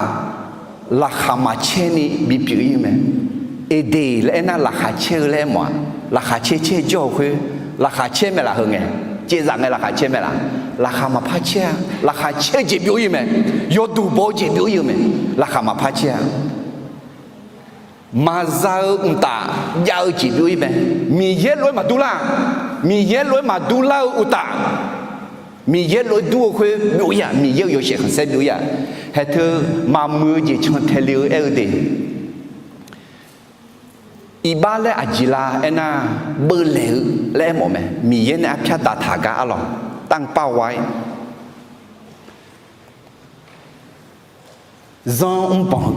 laqkhaq maqcaer ni bipyeuf ir-eu mae. Eqdeq laer aernar, laqkhaq caer-eu laer aermawf-aq, laqkhaq caer caer jawr-eu khoer, laqkhaq caer mae laf heu ngae, caevzaf ngae laqkhaq caer mae laf. Laqkhaq maqpar caer-a. Laqkhaq caer-eu jeq byov ir-eu mae. Yawduq baw-eu jeq byov ir-eu mae. Laqkhaq maqpar caer-a. Maqza-eu mqtaf jav-eu jeq byov ir mae. Miqyaer lof-aer maqdur lar-aq, Miqyaer lof-aer maqdur lar-eu uqtaf, Miqyaer lof-aer dur-eu khoer byov ir-aq, Miqyaer-euq yawshaef khanqsaer byov ir-aq, haeq teu maqmuiq-eu jeq cantae le-eu aer-eu de. Iqbax laer aqjeq la aernar, beuvlaeq-eu laer aermawf mae. Miqyaer nae arpyar daqtaq gar arlawq, tanqpav wa-ir zanr mrbanq-eu,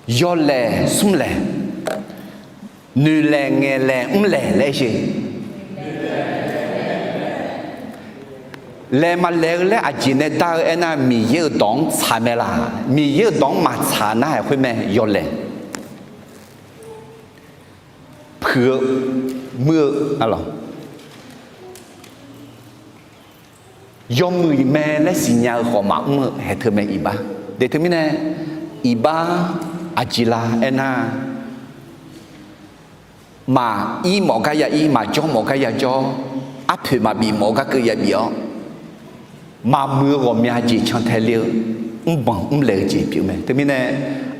yawlaeq smrlaeq, noeqlaeq ngaeqlaeq mrlaeq laer aer sher. Laeq maqlaeq-eu laer aqjeq nae dar-eu aernar, Miqyaer-euq dawq-anr tsaq mae laf. Miqyaer-euq dawq-anr maqtsaq nar-aq khoer mae, yawlaeq. Puiq-eu, muir-eu, arlawq, yawmuiq mae laer siqnya-eu khawf maqmr-eu haeq teu mae iqbax. De teumirnae, iqbax aqjeq la aernar, maqir mawf gar ya ir, maqjawr mawf gar ya jawr, arpoeq maqbif mawf gar keuv ya bif-awr, maqmuiq-eu ghawqmya jeq cantae le-eu, mrbanq mrlaeq-eu jeq pyeuf mae. Teumirnae,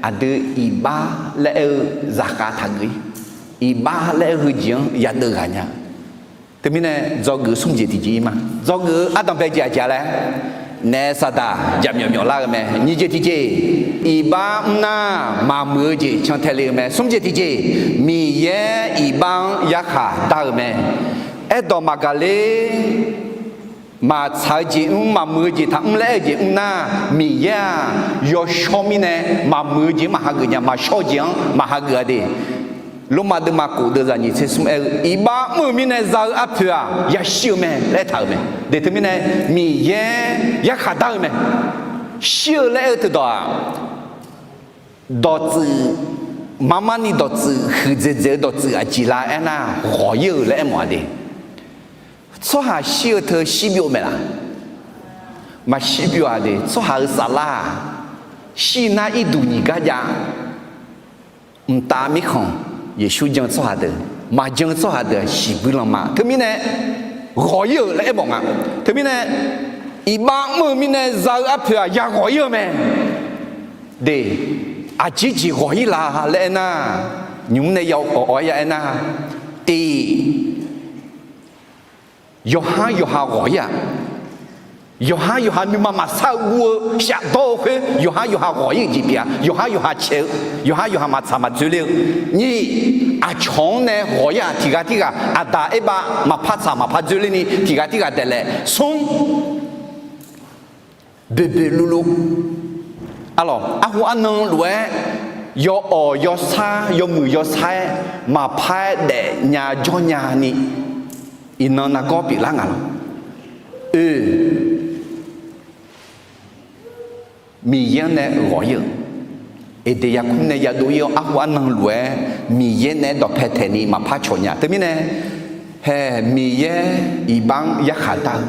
aqdui iqbax laer aer-eu zaqkhav taqgeuf ir. Iqbax laer aer-eu heujeq-anr yadeuv ghaq nya. Teumirnae, dzawgeuf smr jeq tiqjeq ir ma. Dzawgeuf-eu ardanqbae jeq aqjeq laer, naef saqdaq jaqmyawf myawf lar-eu mae. Nyiq jeq tiqjeq, iqbax mrnar maqmuiq-eu jeq cantae le-eu mae. Smr jeq tiqjeq, Miqyaer iqbax-anr yarkhaq dar-eu mae. Aerdawq maqgaq ler, maqtsaq-eu jeq mr, maqmuiq-eu jeq taqmr laer aer-eu jeq mr nar, Miqyaer-aq, yawshawr mirnae maqmuiq-eu jeq maqhageuf nya, maqshawr-eu jeq-anr maqhageuf-a de. Lormav deuvma kof deuvzaq nyiq tser smr aer-eu, iqbax mr-eu mirnae za-eu arpoeq-aq, yashir-eu mae laer aertaq-euq mae. De teumirnae, Miqyaer yarkhaq dar-eu mae. Shir-eu laer aer-eu teudawq-aq, dawqtsuif, marmarni dawqtsuif, huiqdzaeq dzaeq-eu dawqtsuif aqjeq la aernar, ghawq ir-eu laer aermawf-a de. Tsawrhaq shir-eu teu shir byov mae laf? Maqshir byov-a de. Tsawrhaq-euq saflar-aq, shir nar irduq nyiq gar jav. Mqtav mirkhanq, Yeqsur jan-eu tsawrhaq deuq, maqjan-eu tsawrhaq deuq-aq shiqbuir lanma. Teumirnae, ghawq ir-euq laer aermawf nga. Teumirnae, iqbax mr-eu mirnae za-eu arpoeq-aq, ya ghawq ir-eu mae. De, aqjeq jeq ghawq ir la laer aernar, nymq mr nae ya awq-awq-aer ya aernar, tiq, yawqhar yawqha ghawq ir-aq, yawqhar yawqha nuima maqsar-eu guv-eu shafdawr-eu khoer, yawqhar yawqha ghawq ir-euq jeq pyeuf-a. Yawqhar yawqha caeq-eu, yawqhar yawqha maqtsaq maqdzoerler-eu. Nyiq, aqcawq-anr nae ghawq ir-aq, tiq ghaq tirghaq aqdaq aerbav maqpar tsaq maqpar dzoerler ni tiq ghaq tirghaq daeqlaef. Smr, boeqboeq luvluv, arlawq, arhu arnan lof-aer yawawq yawsar yawmuiq yawsar-aer maqpar-aer daefnya jawrnya ni, iqnan nargawr pyeuflar nga lawq. Oe, Miqyaer-anr nae ghawq ir-euq, Eqdeq yarkmr nae yadov ir-awr arhu arnan lof-aer Miqyaer naeq-aer dawqpae taeq ni maqpar cawq nya. Teumirnae, hae, Miqyaer iqbax-anr yarkhaq dar-eu,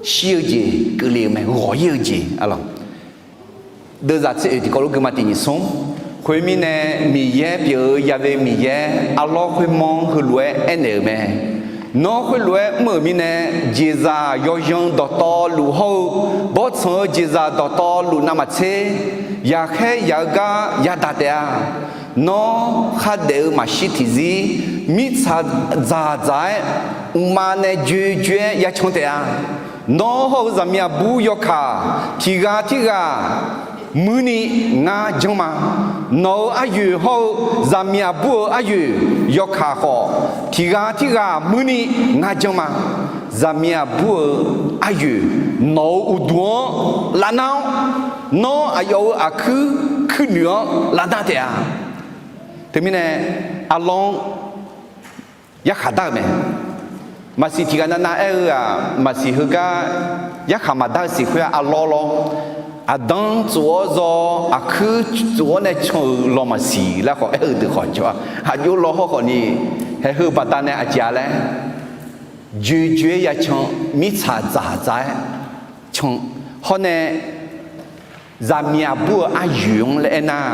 shir-eu jeq keuvle-eu mae, ghawq ir-eu jeq, arlawq. Deuvzaq tser oeq tiqkawv lof gui ma tiq nyiq smr. Khoermirnae, Miqyaer pyeuf-eu yav ve Miqyaer arlawr khoermawr-anr heulof-aer aernaeq-euq mae. Nawr khoerlof-aer mr-euq mirnae, jeqzaq yawzan dawqtawvluf hawr-eu, bawrtsanq-eu jeqzaq dawqtawvluf navmaqtser, yaqkhaer yaq-eu gar yadaq taef-a. Nawr khardaef-eu maqshir tiqzir, mirtsaq dzaqdzaq-aer uqma nae joejoe-aer yacan taef-a. Nawr hawr-eu zaqmiq aqbur yawkaq tiq ghaq tirghaq muirni ngar janr ma. Nawq-euq aryoeq hawr-eu zaqmiq aqbur-euq aryoeq yawkaq khawf, tiq ghaq tirghaq muirni ngar janr ma. Zaqmiq aqbur-euq aryoeq nawq-euq uqduq-anr lavnar-awr, nawr aqyawf-euq aqkuir kuirnoeq-anr lavnar taef-a. Teumirnae, arlawr-anr yarkhaq dar-euq mae. Maqsiq tiq ghaq navnav aer-eu-aq, maqsiq heugar yarkhaq maqdar-eu siq khoer-aq, arlawr lawr. Aqdanr tsof-awr zaw, aqkuir tsof-awr nae can-euq law maqsiq laer khawf aer-eu deuq khawf jawr-a. Aqjox law hawr khawfni, haeq heu baqdanae aqjeq-a laer, joejoe-aer yacan, mirtsaq dzaqdzaq-aer can. Hawr nae, zaqmiq aqbur-euq aryoeq-anr laer aernar,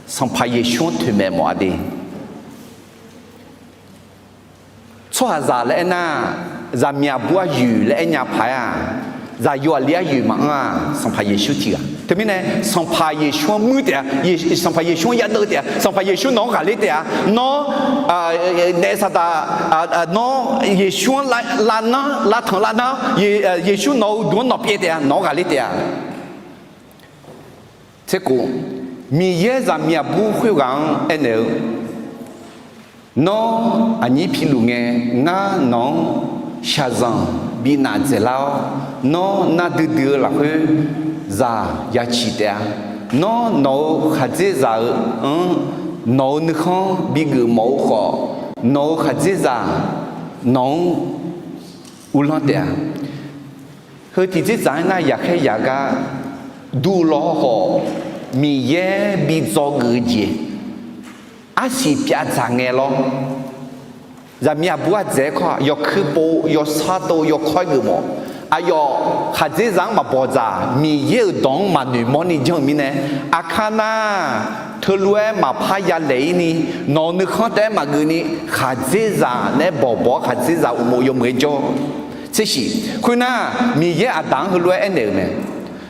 Sanqpaq Yeqsur-anr toeqmaeq mawf-a de. Tsawrhaqzaq laer aernar, zaqmiq aqbur aryoeq laer aernya paq-aer-aq, zaqyo aqli aryoeq maqanr-aq, Sanqpaq Yeqsur tiq ghaq. Teumirnae, Sanqpaq Yeqsur-anr muir taef-a, Sanqpaq Yeqsur-anr yadeuv taef-a, Sanqpaq Yeqsur nawq-anr ghaqler taef-a, nawr, daef saqdaq, nawr Yeqsur-anr lavnar, lavtanq lavnar, Yeqsur nawq-euq uqduq-anr nawq pyaev taef-a, nawq-anr ghaqler taef-a. Tserkhof, Miqyaer zaqmiq aqbur khoerghaq-anr aernaeq-eu, Nawr aqnyir piluf ngae, ngar nawq-anr shaqzanq bi naf dzaeqlar-awr, nawr nar duidui-eu lafkhoer zaq ya ciq taef-a. Nawr nawq-euq khaqdzerzaq-euq anr nawq-euq nuikhanr bigeuf mawf-eu khawf, nawq-euq khaqdzerzaq nawq-anr uvlanr taef-a. Heu tiqdzer dzaq-aer nar, yaqkhaer yaq gar dur law hawr khawf, Miqyaer bi dzawgeuf-eu jeq arsiq pyavdzaq ngae lawr. Zaqmiq aqbur ardzaeq-aer kawr-aq, yawkuir pov, yawsar tov, yawkawr-aer geufmawf. Aqyawf khaqdzerzaq-anr maqbawq dzaq, Miqyaer-euq dawq-anr maqnoeq mawrni janr-eu mirnae, aqkar nar, teulof-aer maqpar yalaeq-ir ni, nawq-euq nuikhanr taef-aer maqgeuf ni, khaqdzerzaq naeq-aer bawqbawq-awr khaqdzerzaq uqmov yawmuiq-aer jawr. Tsershiq, khoernar, Miqyaer aqdaq-anr heulof-aer aernaeq-euq mae.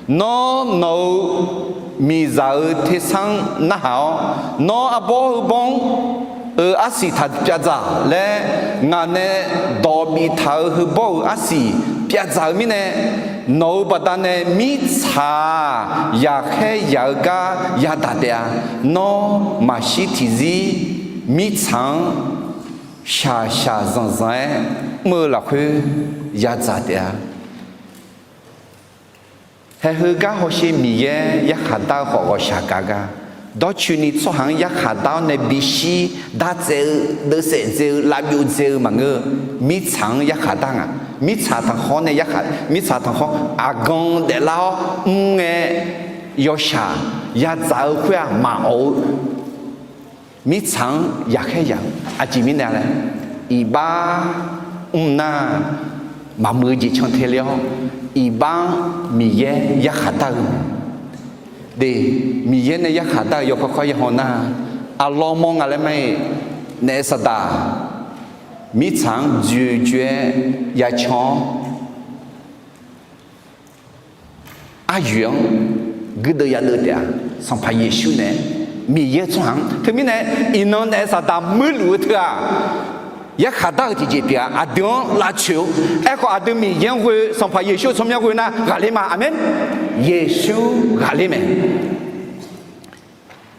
Nawr nawq-euq miqzaq-euq tersar-anr narhaq-awr, nawr arbawr heubawr-anr-euq arsiq taq pyavdzaq laer, ngaq nae dawq biftaq-euq heubawr-euq arsiq pyavdzaq-eu mirnae, nawq-euq baqdanae mirtsaq-aq, yaqkhaer yaq-eu gar yadaq taef-a. Nawr maqshir tiqzir mirtsaq-anr shaqshaq zanqzanq-aer mr-eu lafkhoer yadzaq taef-a. Haeq heugar hawsher Miqyaer yarkhaq dar-eu khawf ghawqshaq gaq gar, dawrcoeni tsawrhaq-anr yarkhaq dar-awr nae bishir dartsaev-eu, deuvsaef dzae-eu, lavbyov dzae-eu maqngeur-eu, mirtsaq-anr yarkhaq dar nga. Mirtsaq tanqkhawr nae yarkhaq, mirtsaq tanqkhawr aqgan daeflar-awr mr ngae, yawshaq yadzaq-eu khoer-aq maqawf-eu mirtsaq-anr yaqkhaer yaq-eu aqjeq mirnae laer, iqbax mr nar, maqmuiq-eu jeq cantae le-awr, iqbax-anr Miqyaer yarkhaq dar-eu de. Miqyaer nae yarkhaq dar-eu yawkawr kawr yahaw nar, aqlawr mawr nga laer ma-iq, naef saqdaq mirtsaq-anr dzoeqdzoe-aer yacan-awr, aryoeq-anr guirdeuv yadeuv taef-a. Sanqpaq Yeqsur nae Miqyaer tsawrhaq-anr teumirnae iqnan naef saqdaq muirluf-eu teu-aq, yarkhaq dar-eu tiqjeq pyeuf-a. Aqdui-anr lavcoeq-eu, aerkhawf aqdui Miqyaer-anr ghoe, Sanqpaq Yeqsur-eu tsawrmyanr ghoe nar ghaqler ma. Aqmeq. Yeqsur ghaqler mae.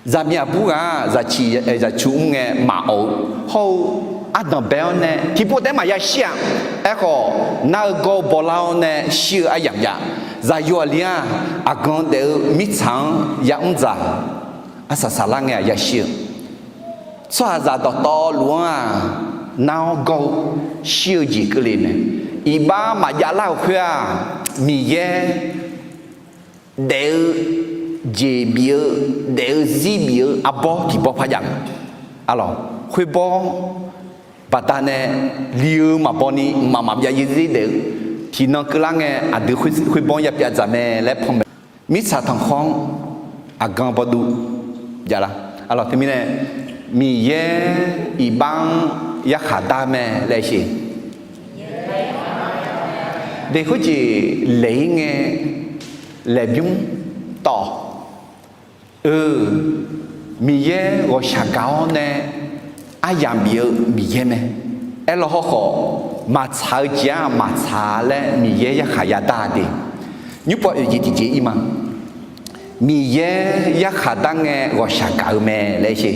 Zaqmiq aqbur ghaq-aq, zaqciq, zaqcuq mr ngae maqawf-eu hawr-eu, ardanq bae-awr nae tiqpov taef-aer maqya shir-aq. Aerkhawf, nar-eu gawr-eu bawlar-awr nae shir-eu aryamq jav. Zaqyo aqli-aq, aqgan daef-eu mirtsaq-anr yamr dzaq, arsaq saqlar ngae-aq yashir-eu, tsawrhaqzaq dawqtawvluf-anr-aq, nar-awr gawr-eu shir-eu jeq keuvle mae. Iqbax maqjav lar-euq khoer-aq, Miqyaer daef-eu jeq bif-eu, daef-eu zir bif-eu arbawr tiqbawr par jav-eu. Arlawq, khoerbawr baqdanae li-eu maqbaw ni mqmaq maqbyav yarzir daef-eu, tiqnan keuvlar ngae aqdui khoerbawr-anr yapyav dzaq mae laer panmaeq. Mirtsaq tanqkhawr-anr aqgan bawduv javlar. Arlawq, teumirnae Miqyaer iqbax-anr yarkhaq dar mae laer sher. De khoerjeq laeq-ir ngae laeqbymr tawv-awq. Eu, Miqyaer ghawqshaq gaq-awr nae aryamq bif-eu Miqyaer mae. Aerlaw hawrkhawf, maqtsaq-eu jeq-aq maqtsaq laer Miqyaer yarkhaq yadar de. Nymrpov oeq jeq tiqjeq ir ma. Miqyaer yarkhaq dar ngae ghawqshaq gaq-eu mae laer sher.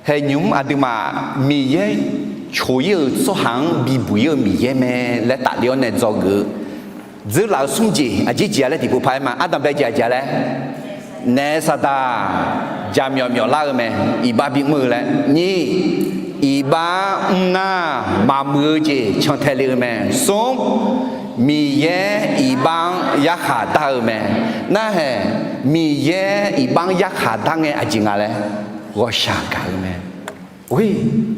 Haeqnymq-mr aqduimaf Miqyaer coq-ir-euq tsawrhaq-anr bibuq-ir-eu Miqyaer mae laer tafler-awr nae dzawgeuf-eu dzeurlaf-eu smr jeq aqjeq jeq-a laer tiqpov paq-aer ma. Ardanqbae jeq aqjeq-a laer, naef saqdaq jaqmyawf myawflar-eu mae, iqbax bimr-eu laer. Nyiq, iqbax mrnar maqmuiq-eu jeq cantae le-eu mae. Smr, Miqyaer iqbax-anr yarkhaq dar-eu mae. Narhaeq, Miqyaer iqbax-anr yarkhaq dar ngae aqjeq nga laer ghawqshaq gaq-eu mae.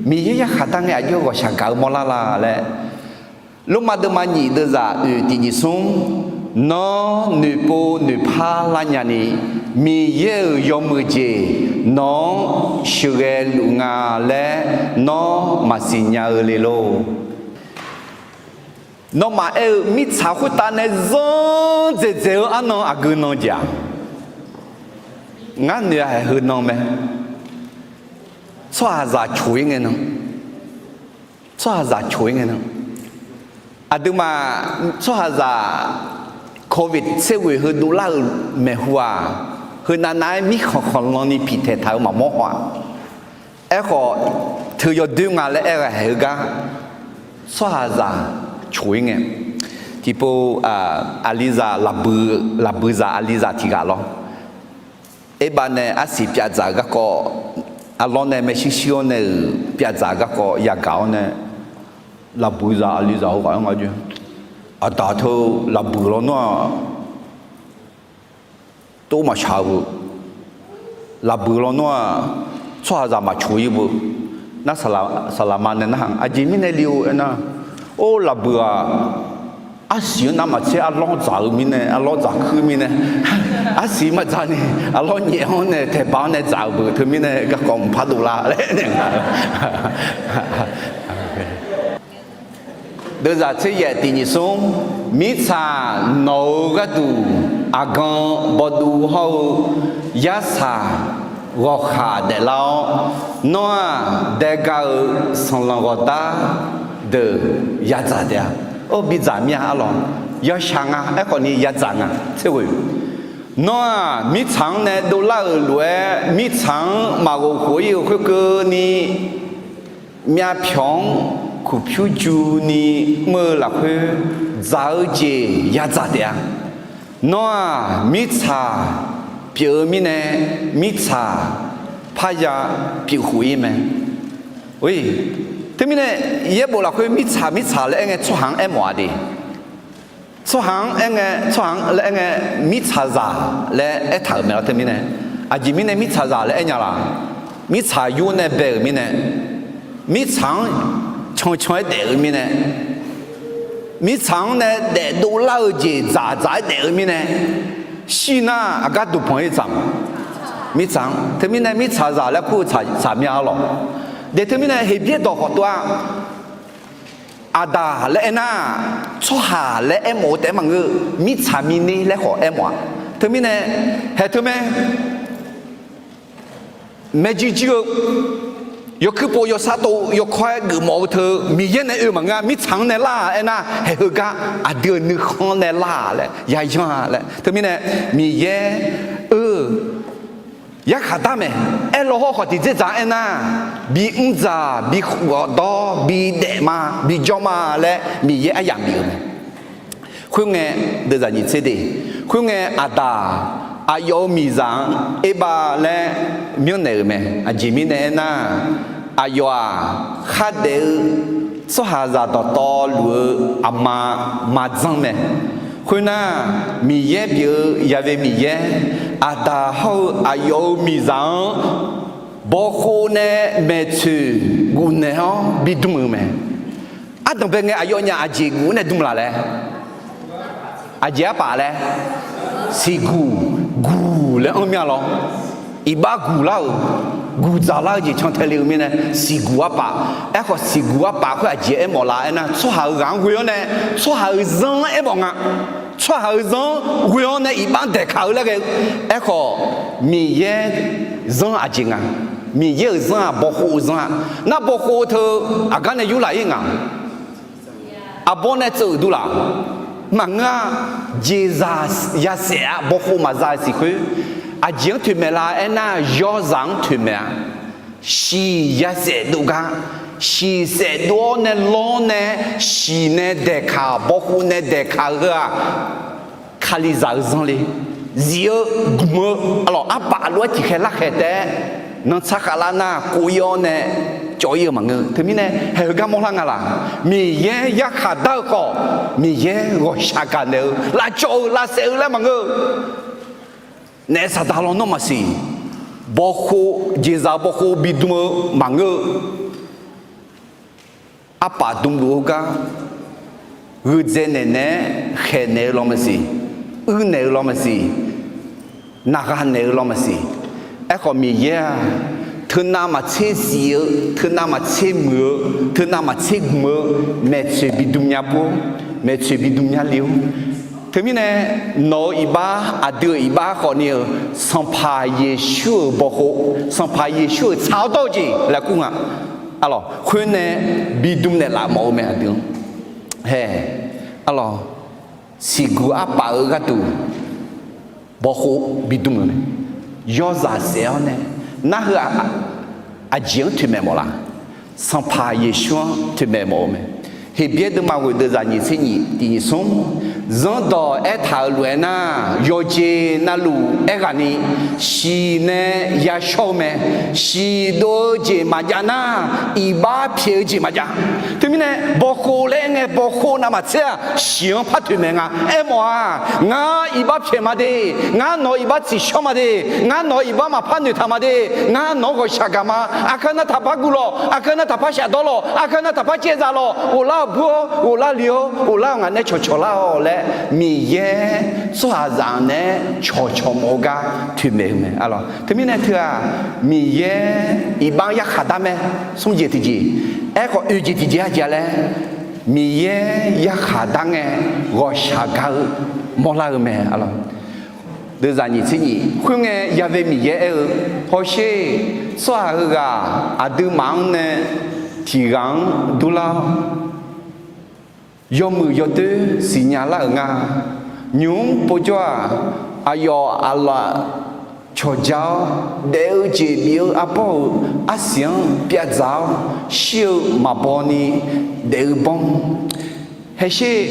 Miqyaer yarkhaq dar ngae aqjox ghawqshaq gaq-eu mawrlar la laer, Lormav deuvma nyiq deuvzaq oeq tiq nyiq smr, nawr noeqpov noeqpar lar nyani, Miqyaer-euq yawmuiq jeq nawq-anr sheuqghae luf nga laer nawr maqsiq nya-eu le lor. Nawmaf aer-eu mirtsaq khoertav nae zanr dzaeqdzaeq-eu arnan aqgeu nan jeq-aq, ngar noeq-a haeq heu nan mae. Tsawrhaqzaq coq-ir ngae nan, tsawrhaqzaq coq-ir ngae nan, aqduimaf tsawrhaqzaq covid tser ghoeq heu dovlar-euq maeqhu-aq, heunav nav-aer mirkhanq khanqlan ni piqtaeq taq-eu maqmawr haw-aq. Aerkhawf, teu yawdoer nga laer aer-eu haeq heugar, tsawrhaqzaq coq-ir ngae. Tiqpov, aqlizaq, laqbuiq zaq aqlizaq tiq ghaq lawr. Erbav nae arsiq pyavdzaq-eu garkawv, arlawr nae maershuir shuir-awr nae-euq pyavdzaq-eu garkawv yagaq-awr nae, laqbuiq zaq aqlizaq heughaq-anr nga jeq, aqdaq teu laqbuiq lawnmr-aq, tov maqshaq-eu beu, laqbuiq lawnmr-aq, tsawrhaqzaq maqcoq-ir beu. Nar, saqlaqma nae narhaq, aqjeq mirnae le-or aernar, or, laqbuiq-aq, arsiq-anr navmaqtser arlawr dzaq-eu mirnae, arlawr dzaq kuir mirnae, arsiq maqdzaq ni, arlawr nyaef-anr nae taeqbaq-anr nae dzaq-eu beu teumirnae garkawv mqpar dovlar laer nae nga. Deuvzaq tser yaef tiq nyiq smr, mirtsaq nawq-euq gharduq aqgan bawduv hawr-eu yarsaq ghawqkhaq daeflar-awr, nawr-aq daega-euq sanqlanq ghawqdar deuq yadzaq taef-a. Or, bidzaq mir-a arlawq, yawshaq nga, aerkhawf ni yadzaq nga tser ghoe. Nawr-aq mirtsaq-anr nae dovlar-euq lof-aer mirtsaq-anr maqghof khof-ir-euq khoerkeuvni myavpyawq-anr kuqpyur juni mr-eu lafkhoer dzaq-eu jeq yadzaq taef-a. Nawr-aq mirtsaq pyeuf-eu mirnae, mirtsaq parya pyeuf khof-ir mae. Teumirnae yaerbof lafkhoer mirtsaq mirtsaq laer aer ngae tsawrhaq-anr aermawf-a de. Tsawrhaq-anr aer ngae, tsawrhaq-anr laer aer ngae, mirtsaqzaq laer aertaq-euq mae lawr. Teumirnae aqjeq mirnae mirtsaqzaq laer aer nya laq? Mirtsaq yur nae bae-euq mirnae, mirtsaq-anr cancan-aer daef-eu mirnae, mirtsaq-anr nae daefdov lar-eu jeq dzaqdzaq-aer daef-eu mirnae, shir nar aqgar duqpanq-ir dzaq ma. Mirtsaq-anr teumirnae mirtsaqzaq laer kur-eu tsaq mya-a lawq. De teumirnae Heqbyaer dawq khawf tov-a. Aqdaq laer aernar, tsawrhaq laer aermawf-eu taef-aer maqngeur, mirtsaq mirner laer khawf aermawf-a. Teumirnae haeq teu mae, maeqjir jir-eu yawkuir pov yawsar tov yawkawr-aer geufmawf-eu teu Miqyaer nae oe maqngeur-a. Mirtsaq-anr nae lar-a aernar, haeq heugar aqdui-euq nuikhanr nae lar-a laer yayan-a laer. Teumirnae Miqyaer-eu yarkhaq dar mae. Aerlaw hawr khawf tiqdzerdzaq-anr aernar, bimr dzaq, bighawqdawr, bidaef ma, bijawr ma laer Miqyaer aryamq bif-euq mae. Khoerngae, deuvzaq nyiq tser de, khoerngae aqdaq aqyawf-euq miqzaq-anr erbav laer myanrnaeq-euq mae. Aqjeq mirnae aernar, aqyawf-aq khardaef-eu tsawrhaqzaq dawqtawvluf-eu aqma maqdzanr mae. Khoernar, Miqyaer pyeuf-eu Yaqve Miqyaer, aqdaq hawr-eu aqyawf-euq miqzaq-anr bawkhov nae maeqtsoeq gufnaeq-awr bidm-euq mae. Ardanqbae ngae aqyawfnyaf aqjeq guf-awr nae dm laf laer? Aqjeq arpaf laer? Siqguq, guq laer anr mya lawr. Iqbax guq lar-euq, guq dzaqlar-eu jeq cantae le-eu mirnae siqguq arpaf. Aerkhawf siqguq arpaf khoer aqjeq aermawf la aernar, tsawrhaq-euq ghaq-anr ghoe-awr nae tsawrhaq-euq zanr-anr aermawf nga. Tsawrhaq-euq zanr-anr ghoe-awr nae iqbax-anr daeqkaq-eu laer ghae-eu. Aerkhawf Miqyaer zanr aqjeq nga? Miqyaer-euq zanr-aq bawkhov-eu zanr-a. Nar bawkhov teu aqgar nae yurlaf-ir nga? Arbawr nae tseuv-euq durlaf? Maqngeur-a. Jeqzaq yasaef-a, bawkhov maqza-eu siq khoer, aqjeq-anr toeqmaeq la aernar, yawzaq-anr toeqmaeq-a. Shiq yasaef dov gar, shiq saef dov-awr nae lawr nae, shiq nae daeqkaq, bawkhov nae daeqkaq-eu heu-aq, Kalizaq-eu zanr le, zif-eu, gmq-eu, arlawq arpaf lof-aer tiqkhaeq larkhaeq taef-aer, nantsar khavlar nar kov-ir-awr nae cawv-ir-eu maqngeur. Teumirnae haeq heugar mawrlar nga laq? Miqyaer yarkhaq dar-eu khawf, Miqyaer ghawqshaq gaq naeq-eu, lavcawv-eu, lavsaef-eu laer maqngeur-eu. Naef saqdaq lawnmr maqsiq, bawkhov, jeqzaq bawkhov bidm-eu maqngeur-eu. Arpaf dmluf-eu gar, gheudzae naeq naeq-aer khaeqnaeq-eu law maqsiq, uirnaeq-eu law maqsiq, naqgha naeq-eu law maqsiq. Aerkhawf Miqyaer-aq, teunav maqtser zif-eu, teunav maqtser muiq-eu, teunav maqtser gmq-eu, maeqtsoeq bidm nya bur, maeqtsoeq bidm nya le-or. Teumirnae nawq-euq iqbax, aqdui-euq iqbax khawfni-eu, Sanqpaq Yeqsur-euq bawkhov, Sanqpaq Yeqsur-euq tsaq-awr dawr-eu jeq laer kur nga. Arlawq khoer nae bidm naeqlaf mawf-eu mae aqdui-anr. Hae, arlawq, siqguq arpaf-eu gharduq bawkhov bidm-euq mae. Yawzaq saef-awr nae, nar heu-aq, aqjeq-anr toeqmaeq mawf laf? Sanqpaq Yeqsur-anr toeqmaeq mawf-eu mae. Heqbyaer deuvma ghoeq deuv zaq nyiq tser nyiq tiq nyiq smr, Zanrdawq aertaq-euq lof-aer nar, yawqjeq navluf aerghaqni, shiq nae yashawr-eu mae. Shiq dov-eu jeq maqjav nar, iqbax pyaeq-eu jeq maqjav. Teumirnae bawkhov laer aer ngae, bawkhov navmaqtser-aq, shiq-anr par toeqmaeq nga. Aermawf-aq, ngar iqbax pyaeq ma de, ngar nawq-euq iqbax tsiqshawr ma de, ngar nawq-euq iqbax maqpar noeqtaq ma de, ngar nawq-anr ghawqshaq gaq ma. Aqkar nar taqpar guv lawq, aqkar nar taqpar shafdawr lawq, aqkar nar taqpar caevzaq lawq, ghoflar-awq bur-awr, ghoflar le-awr, ghoflar-awq ngaq nae cawqcawq lar-awq laer, Miqyaer tsawrhaqzaq naeq-aer cawqcawq mawf-eu gar toeqmaeq-eu mae. Arlawq teumirnae teu-aq, Miqyaer iqbax-anr yarkhaq dar mae. Smr jeq tiqjeq, aerkhawf oeq jeq tiqjeq aqjeq laer, Miqyaer yarkhaq dar ngae, ghawqshaq gaq-eu mawrlar-eu mae. Arlawq deuv zaq nyiq tser nyiq, khoerngae yave Miqyaer aer-eu, Hawsher, tsawrhaq heughaq aqduimaf-anr nae tiq ghaq-anr durlar-awr, yawmuiq yawdoer siqnya lar-euq nga. Nymq-mr povjawr-aq, aqyawf aqlaf cawqja-awr, daef-eu jeq bif-eu arbawr-euq arsiq-anr pyavdzaq-awr, shir-eu maqbaw ni daef-eu bawr. Haesher,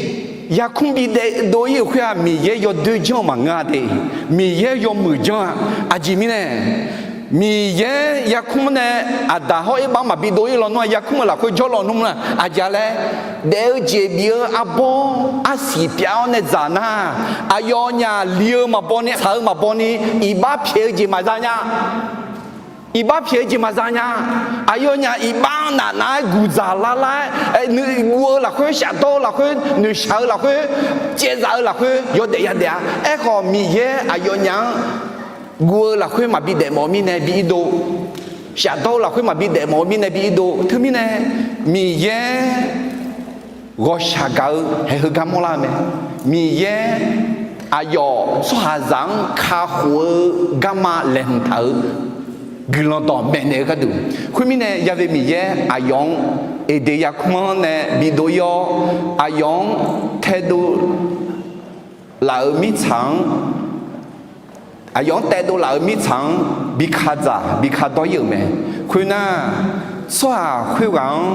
yarkmr bidaef dov-ir-euq khoer-aq, Miqyaer yawdoer janr-eu maqngeur-a de. Miqyaer yawmuiq janr-a. Aqjeq mirnae, Miqyaer yarkmr nae Aqdaq hawr Erbav-anr maqbi dov-ir lawnmr-aq, yarkmr-euq lafkhoer jawrlawnmr-aq, aqjeq laer, daef-eu jeq bif-eu arbawr arsiq pyaf-awr nae dzaq nar, aqyawfnyaf li-eu maqbaw ni, tsaq-eu maqbaw ni, iqbax pyaeq-eu jeq maqza nya. Iqbax pyaeq-eu jeq maqza nya. Aqyawfnyaf iqbax-anr nafnav-aer guqdzaq lar lar-aer, nuiguv-eu lafkhoer, shafdawr-eu lafkhoer, noeqshaq-eu lafkhoer, caevzaq-eu lafkhoer yawdaef yadaef-a. Aerkhawf Miqyaer aqyawfnyaf-anr guv-eu lafkhoer maqbi daef mawf-eu mirnae bi irdov, shafdawr-eu lafkhoer maqbi daef mawf-eu mirnae bi irdov. Teumirnae Miqyaer ghawqshaq gaq-eu haeq heugar mawrlar-eu mae. Miqyaer aqyawf tsawrhaqzaq-anr kakhof-eu garma laeqhmq taq-euq guiqlanq dawq maeqnaeq-eu gharduq. Khoermirnae yave Miqyaer aqyawf-anr Eqdeq yarkmr-anr nae bidov-ir-awr, aqyawf-anr taedov laf-euq mirtsaq-anr aqyawf-anr taedov laf-euq mirtsaq-anr bi kadzaq bi kadawr-ir-euq mae. Khoernar, tsawrhaq khoerghaq-anr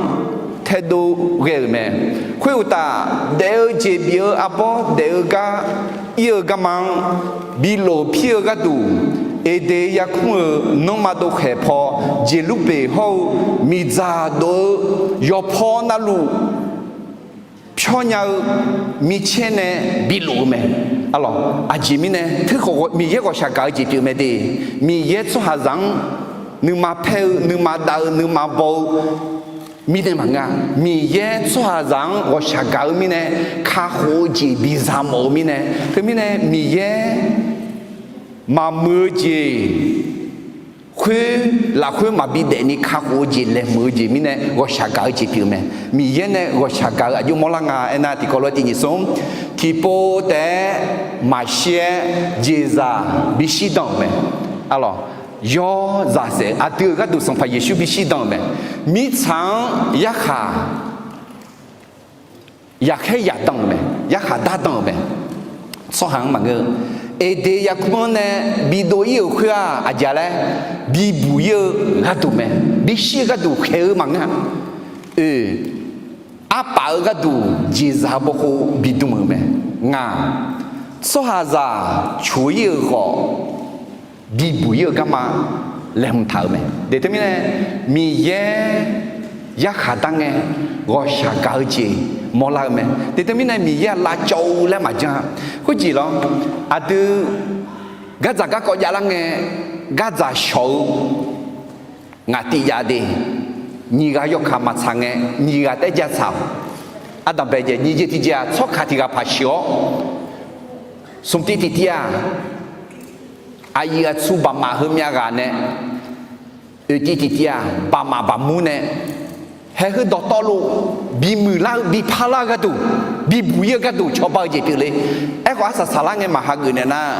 taedov ghae-euq mae. Khoeruqtaf, daef-eu jeq bif-eu arbawr daef-eu gar ir-eu garma-anr bi lof pir-eu gharduq, Eqdeq yarkmr-euq nanrma dovkhaeq paw Jeqlurbeq hawr-eu miqdzaq dov-eu yawpaw navluf pyawr nya-eu micaer nae bilof-eu mae. Arlawq, aqjeq mirnae teukhawf Miqyaer ghawqshaq gaq-eu jeq pyeuf mae de. Miqyaer tsawrhaqzaq-anr nuima paer-eu, nuima dav-eu, nuima baw-eu mirnae maqngeur-a. Miqyaer tsawrhaqzaq-anr ghawqshaq gaq-eu mirnae kakhof-eu jeq biza mawf-eu mirnae, teumirnae Miqyaer maqmuiq-eu jeq khoer lafkhoer maqbi daefni kakhof-eu jeq laeqhmq-eu jeq mirnae ghawqshaq gaq-eu jeq pyeuf-eu mae. Miqyaer nae ghawqshaq gaq-eu aqjox mawrlar nga aernar, tiqkawv lof-aer tiq nyiq smr, tiqpov taef-aer maqshir-aer jeqzaq bishir dan-euq mae. Arlawq, yawzaq saef aqdui-euq gharduq Sanqpaq Yeqsur bishir dan-euq mae. Mirtsaq-anr yarkhaq yaqkhaer yaqdan-euq mae, yarkhaq dardan-euq mae. Tsawrhaq-anr maqngeur-eu, Eqdeq yarkmr-anr nae bidov-ir-euq khoer-aq, aqjeq laer, bibuq-ir-eu gharduq mae, bishir-eu gharduq khaeq-eu maqngeur-a. Oe, arpaf-eu gharduq jeqzaq bawkhov bidm-euq mae. Ngaq, tsawrhaqzaq coq-ir-euq khawf, bibuq-ir-eu garma laeqhmq taq-euq mae. Deq teumirnae, Miqyaer yarkhaq dar ngae, ghawqshaq gaq-eu jeq mawrlar-eu mae. Deq teumirnae, Miqyaer-aq lavcawv-eu laer maqjan-a. Khoerjeq lawr, aqdui gardzaq garkawv javlar ngae, gardzaq shawq-eu ngaq tiv jav de, nyiq ghaq yawkaq maqtsaq ngae, nyiq ghaq taef jav tsaq-awq. Ardanqbae jaev nyiq jeq tiq jeq-aq, tsawrkaq tiq ghaq paq sheuq-awr, smq tiv tiq tiv-aq, aqyuif aqtsu baqmaf heumyav ghaq nae, oeq tiv tiq tiv-aq, baqmaf baqmur nae, haeq heu dawqtawvluf bimuiq lar-eu biparlar-eu gharduq, bibuq-ir-eu gharduq cawba-eu jeq pyeufle. Aerkhawf, arsaq saqlar ngae maqhageuf naeq nar,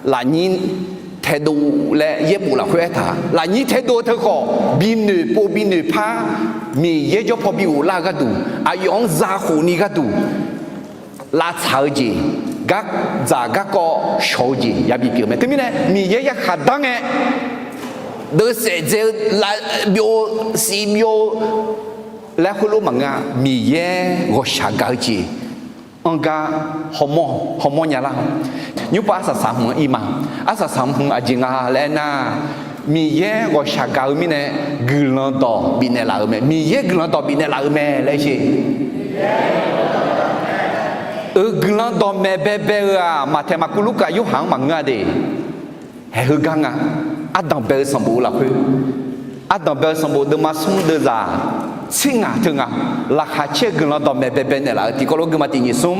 lafnyir taedov laer yaerbof lafkhoer aertaq, lafnyir taedov-eu teu khawf, binoeq pov binoeq par, Miqyaer jawr paw bi ghoflar-eu gharduq, aqyawf-anr zakhof ni gharduq, lavtsaq-eu jeq, gardzaq garkawv shawq-eu jeq yabi pyeuf mae. Teumirnae, Miqyaer yarkhaq dar ngae, deuvsaef dzae-eu, lav byov-eu, siq byov-eu laer khoerlof maqngeur-a. Miqyaer ghawqshaq gaq-eu jeq anr gar hawmawr, hawmawr nya lar-awq. Nymrpav arsaq saq hmq-anr ir ma. Arsaq saq hmq aqjeq nga laer aernar, Miqyaer ghawqshaq gaq-eu mirnae, guiqlanq dawq bifnaeq laf-euq mae. Miqyaer guiqlanq dawq bifnaeq laf-euq mae laer sher. Euq guiqlanq dawqmaeq baebae-eu-aq, Maqtaeq, Maqkuv, Lurkaf, Yorhaq-anr maqngeur-a de. Haeq heugar nga. Ardanqbae-eu sanqbof lafkhoer, ardanqbae-eu sanqbof deuvma smr deuvzaq tser ngaq teu nga. Laqkhaq caer-eu guiqlanq dawqmaeq baebae naeqlaf-eu tiqkawv lof guima tiq nyiq smr,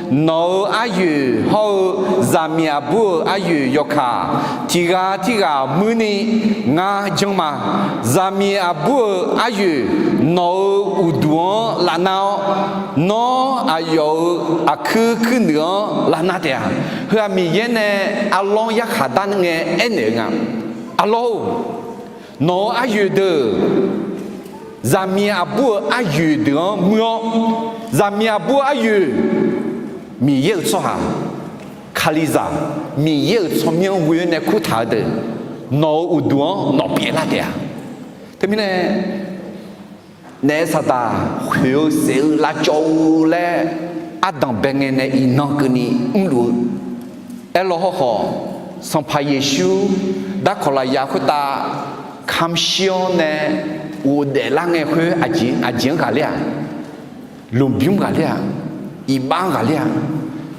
nawq-euq aryoeq hawr-eu zaqmiq aqbur-euq aryoeq yawkaq tiq ghaq tirghaq muirni ngar janr ma. Zaqmiq aqbur-euq aryoeq nawq-euq uqduq-anr lavnar-awr, nawr aqyawf-euq aqkuir kuirnuiq-anr lavnar taef-a. Heu-aq Miqyaer nae arlawr yarkhaq dar ngae aernaeq-eu nga. Arlawr-or, nawq-euq aryoeq deuq, zaqmiq aqbur-euq aryoeq deuq-anr muir-awr, zaqmiq aqbur-euq aryoeq, Miqyaer-euq tsawrhaq, Kalizaq, Miqyaer-euq tsawrmyanr ghoe-awr nae kurtaq-eu deuq, nawq-euq uqduq-anr nawq pyeuflar taef-a. Teumirnae, naef saqdaq khoeq-eu saef-eu lavcawv-eu laer ardanqbae ngae nae iqnan keuvni mrluf-eu. Aerlawr hawkhawf, Sanqpaq Yeqsur darkawq lafyaq khoertav kamq shir-awr nae ghofdaef lar ngae khoer aqjeq, aqjeq-anr ghaqler-aq, lmqbymr ghaqler-aq, iqbax-anr ghaqler-aq,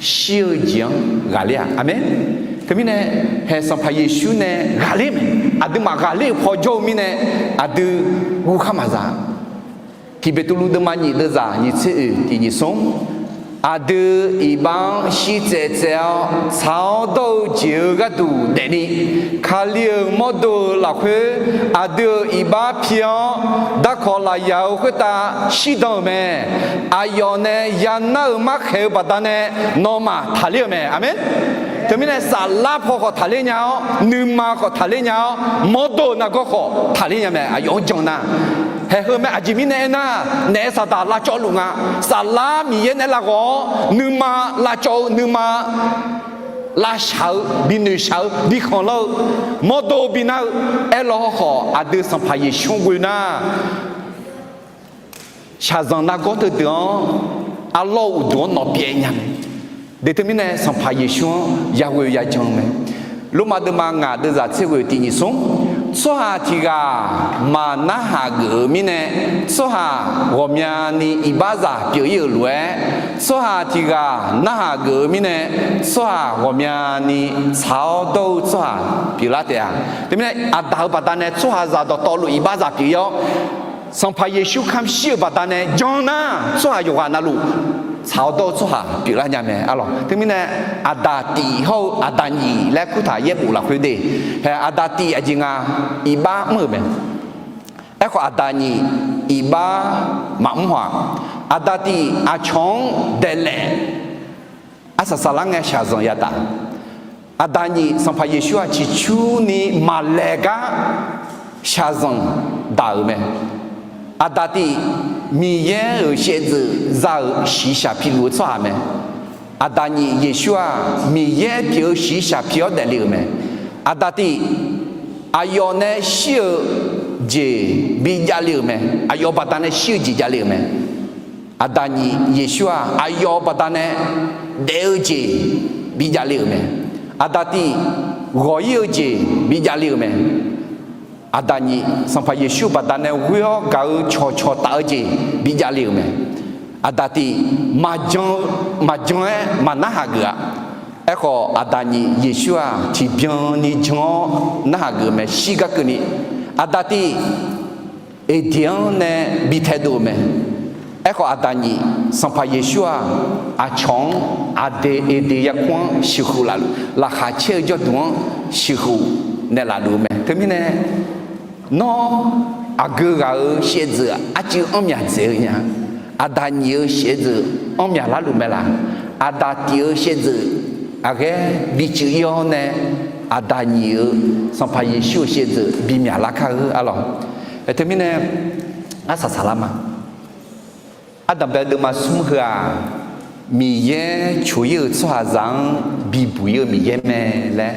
shir-eu jeq-anr ghaqler-aq. Aqmeq. Teumirnae, haeq Sanqpaq Yeqsur nae ghaqler mae. Aqduimaf ghaqler-euq paw jawr-eu mirnae, aqdui guvkhar maqza. Tiq Beqtuvluv deuvma nyiq deuvzaq nyiq tser oeq tiq nyiq smr, aqdui iqbax-anr shirtsaev tsaev-awr tsaq-awr dawr-eu jeq-euq gharduq daefni, Kali-euq mawrdo-euq lafkhoer aqdui-euq iqbax pi-awr, darkawq lafyaq-euq khoertav shirdan-euq mae. Aqyawf nae yanar-euq markhaeq-eu baqdanae nawmaf taqler-euq mae. Aqmeq. Teumirnae saflar paw khawf taqler nya-awr, nuima khawf taqler nya-awr, mawrdo-euq nargawr khawf taqler nya mae. Aqyawf-anr jan nar, haeq heu mae. Aqjeq mirnae aernar, naef saqdaq lavcawvluf nga. Saflar Miqyaer nae lavghawq-awr nuima lavcawv-eu nuima lavshaq-eu binoeqshaq-eu bikhanqlanr-eu mawrdo binar-eu. Aerlawr hawkhawf aqdui Sanqpaq Yeqsur-anr ghoe nar, shaqzanq nargawr teudeuq-anr arlawr-eu uqduq-anr nawq pyaev nya mae. Deq teumirnae Sanqpaq Yeqsur-anr yaghoe yajan-eu mae. Lormav deuvma ngaq deuvzaq tser ghoe tiq nyiq smr, tsawrhaq tiq ghaq maqnarhaq geuf-eu mirnae, tsawrhaq ghawqmyani iqbaxzaq pyeuf-ir-euq lof-aer, tsawrhaq tiq ghaq narhaq geuf-eu mirnae, tsawrhaq ghawqmyani tsaq-awr dawr-eu tsawrhaq pyeuflar taef-a. Teumirnae aqdaq-euq baqdanae tsawrhaqzaq dawqtawvluf iqbaxzaq pyeuf-ir-awr, Sanqpaq Yeqsur kamq shir-euq baqdanae jan nar, tsawrhaq yawqghaq navluf tsaq-awr dawr-eu tsawrhaq pyeuflar nya mae. Arlawq teumirnae, aqdaq tif hawr-eu aqdaq nyif laer kurtaq yaerbof lafkhoer de. Hae aqdaq tif aqjeq nga, iqbax mr-euq mae. Aerkhawf aqdaq nyif iqbax maqmr haw-aq. Aqdaq tif aqcawq-anr daeqlaef, arsaq saqlar ngae shaqzanq yadaq. Aqdaq nyif Sanqpaq Yeqsur-aq ciqcurni maqlaeq gar shaqzanq daq-euq mae. Aqdaq tif Miqyaer-euq shaevdzeuf za-euq shiqshaq piluf-eu tsawrhaq mae. Aqdaq nyiq Yeqsur-aq, Miqyaer pyeuf-eu shiqshaq pi-awr daefle-euq mae. Aqdaq tiq, aqyawf nae shir-eu jeq bi javle-euq mae. Aqyawf baqdanae shir-eu jeq javle-euq mae. Aqdaq nyiq Yeqsur-aq, aqyawf baqdanae daef-eu jeq bi javle-euq mae. Aqdaq tiq, ghawq-ir-eu jeq bi javle-euq mae. Aqdaq nyiq Sanqpaq Yeqsur baqdanae ghoer-awr gaq-eu cawqcawq taf-eu jeq bi javle-euq mae. Aqdaq tiq, maqjan-eu, maqjan-aer maqnarhaq geuf-a. Aerkhawf, aqdaq nyiq Yeqsur-aq, tiqbyan ni jan-awr narhaq geuf-eu mae, shir gar keuvni. Aqdaq tiq, Eqdeq-anr nae bi taedov-euq mae. Aerkhawf, aqdaq nyiq Sanqpaq Yeqsur-aq, aqcawq-anr Aqdaq Eqdeq yarkmr-anr sheuqkhof lafluf, laqkhaq caer-eu jawrduq-anr sheuqkhof naeqlaf luf-eu mae. Teumirnae, nawr aqgeu ghaq-euq shaevdzeuf arcuiv anrmyaq dzaeq-eu nya. Aqdaq nyiq-euq shaevdzeuf anrmyaq larluf mae laq? Aqdaq tiq-euq shaevdzeuf aqghaer bi cuiv-ir-awr nae, aqdaq nyiq-euq Sanqpaq Yeqsur-euq shaevdzeuf bimyaq lar kar-eu arlawq. Teumirnae, arsaq saqlar ma. Ardanqbae deuvma smr heu-aq, Miqyaer coq-ir-euq tsawrhaqzaq-anr bibuq-ir-eu Miqyaer mae laer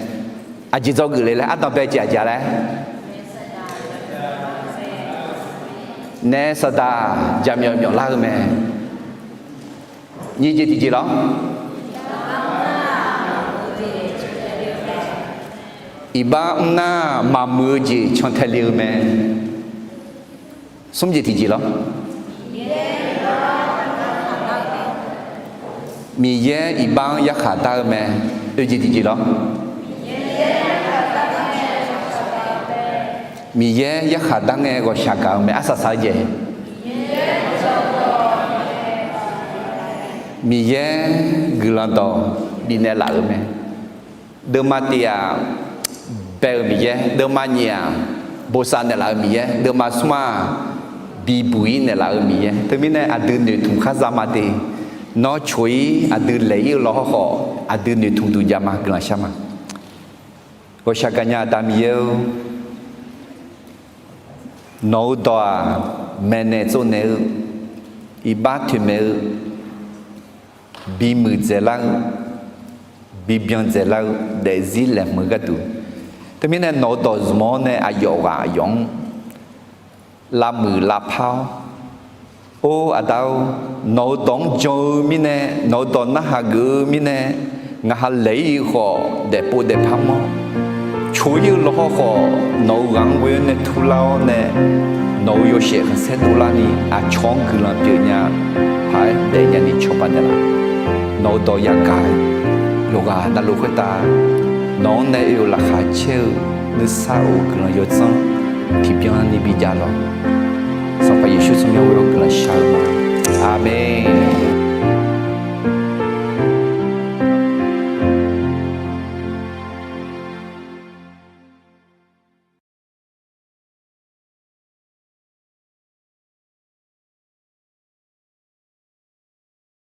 aqjeq dzawgeuf le laer, ardanqbae jeq aqjeq laer, naef saqdaq jaqmyawf myawf lar-eu mae. Nyiq jeq tiqjeq lawr, iqbax mrnar maqmuiq-eu jeq cantae le-eu mae. Smr jeq tiqjeq lawr, Miqyaer iqbax-anr yarkhaq dar-eu mae. Oeq jeq tiqjeq lawr, Miqyaer yarkhaq dar ngae ghawqshaq gaq-eu mae. Arsaq saq-eu jeq, Miqyaer guiqlanq dawq bifnaeq laf-euq mae. Deuvma tiq-aq, bae-euq Miqyaer. Deuvma nyiq-aq, bosav naeqlaf-eu Miqyaer. Deuvma smr-aq, bibuq-ir naeqlaf-eu Miqyaer. Teumirnae aqdui noeqtmq khar za ma de. Nawr coq-ir aqdui laeq-ir-eu lawhawr khawf, aqdui noeqtmq duq jav ma, guiqlanq shar ma. Ghawqshaq gaqnya Aqda Miqyaer-or, nawq-eu dawq-aq, maeqnaeq tsovnaeq-eu, iqbax toeqmaeq-eu, bimuiq dzaeqlar-eu, bibyan dzaeqlar-eu, daefzir laeqhmq-eu gharduq. Teumirnae nawq-eu dawq zmq-awr nae aqyawf ghaq aqyawf-anr lavmuiq lavpar-awr, Or Aqda-or, nawq-eu dawq-anr jan-eu mirnae, nawq-eu dawq narhaq geuf-eu mirnae, ngaq ha laeq-ir-eu khawf daefpov daefpar mr-awr, coq-ir-eu lawhawr khawf nawq-eu ghaq-anr ghoe-awr nae turlar-awr nae, nawq-eu yawshaef khanqsaer dovlarni aqcawq-anr guiqlanq pyeufnya, paq-aer daefnya ni cawba naeqlaf. Nawq-eu dawq yagaq-eu yawqghaq navluf khoertav nawq-anr nae oe-euq laqkhaq caer-eu nuisar of-eu guiqlanq yawdzanr tiqbyan ni bijav lawq. Sanqpaq Yeqsur tsawrmyanr ghoe-awr guiqlanq shar-eu ma. Aqmeq.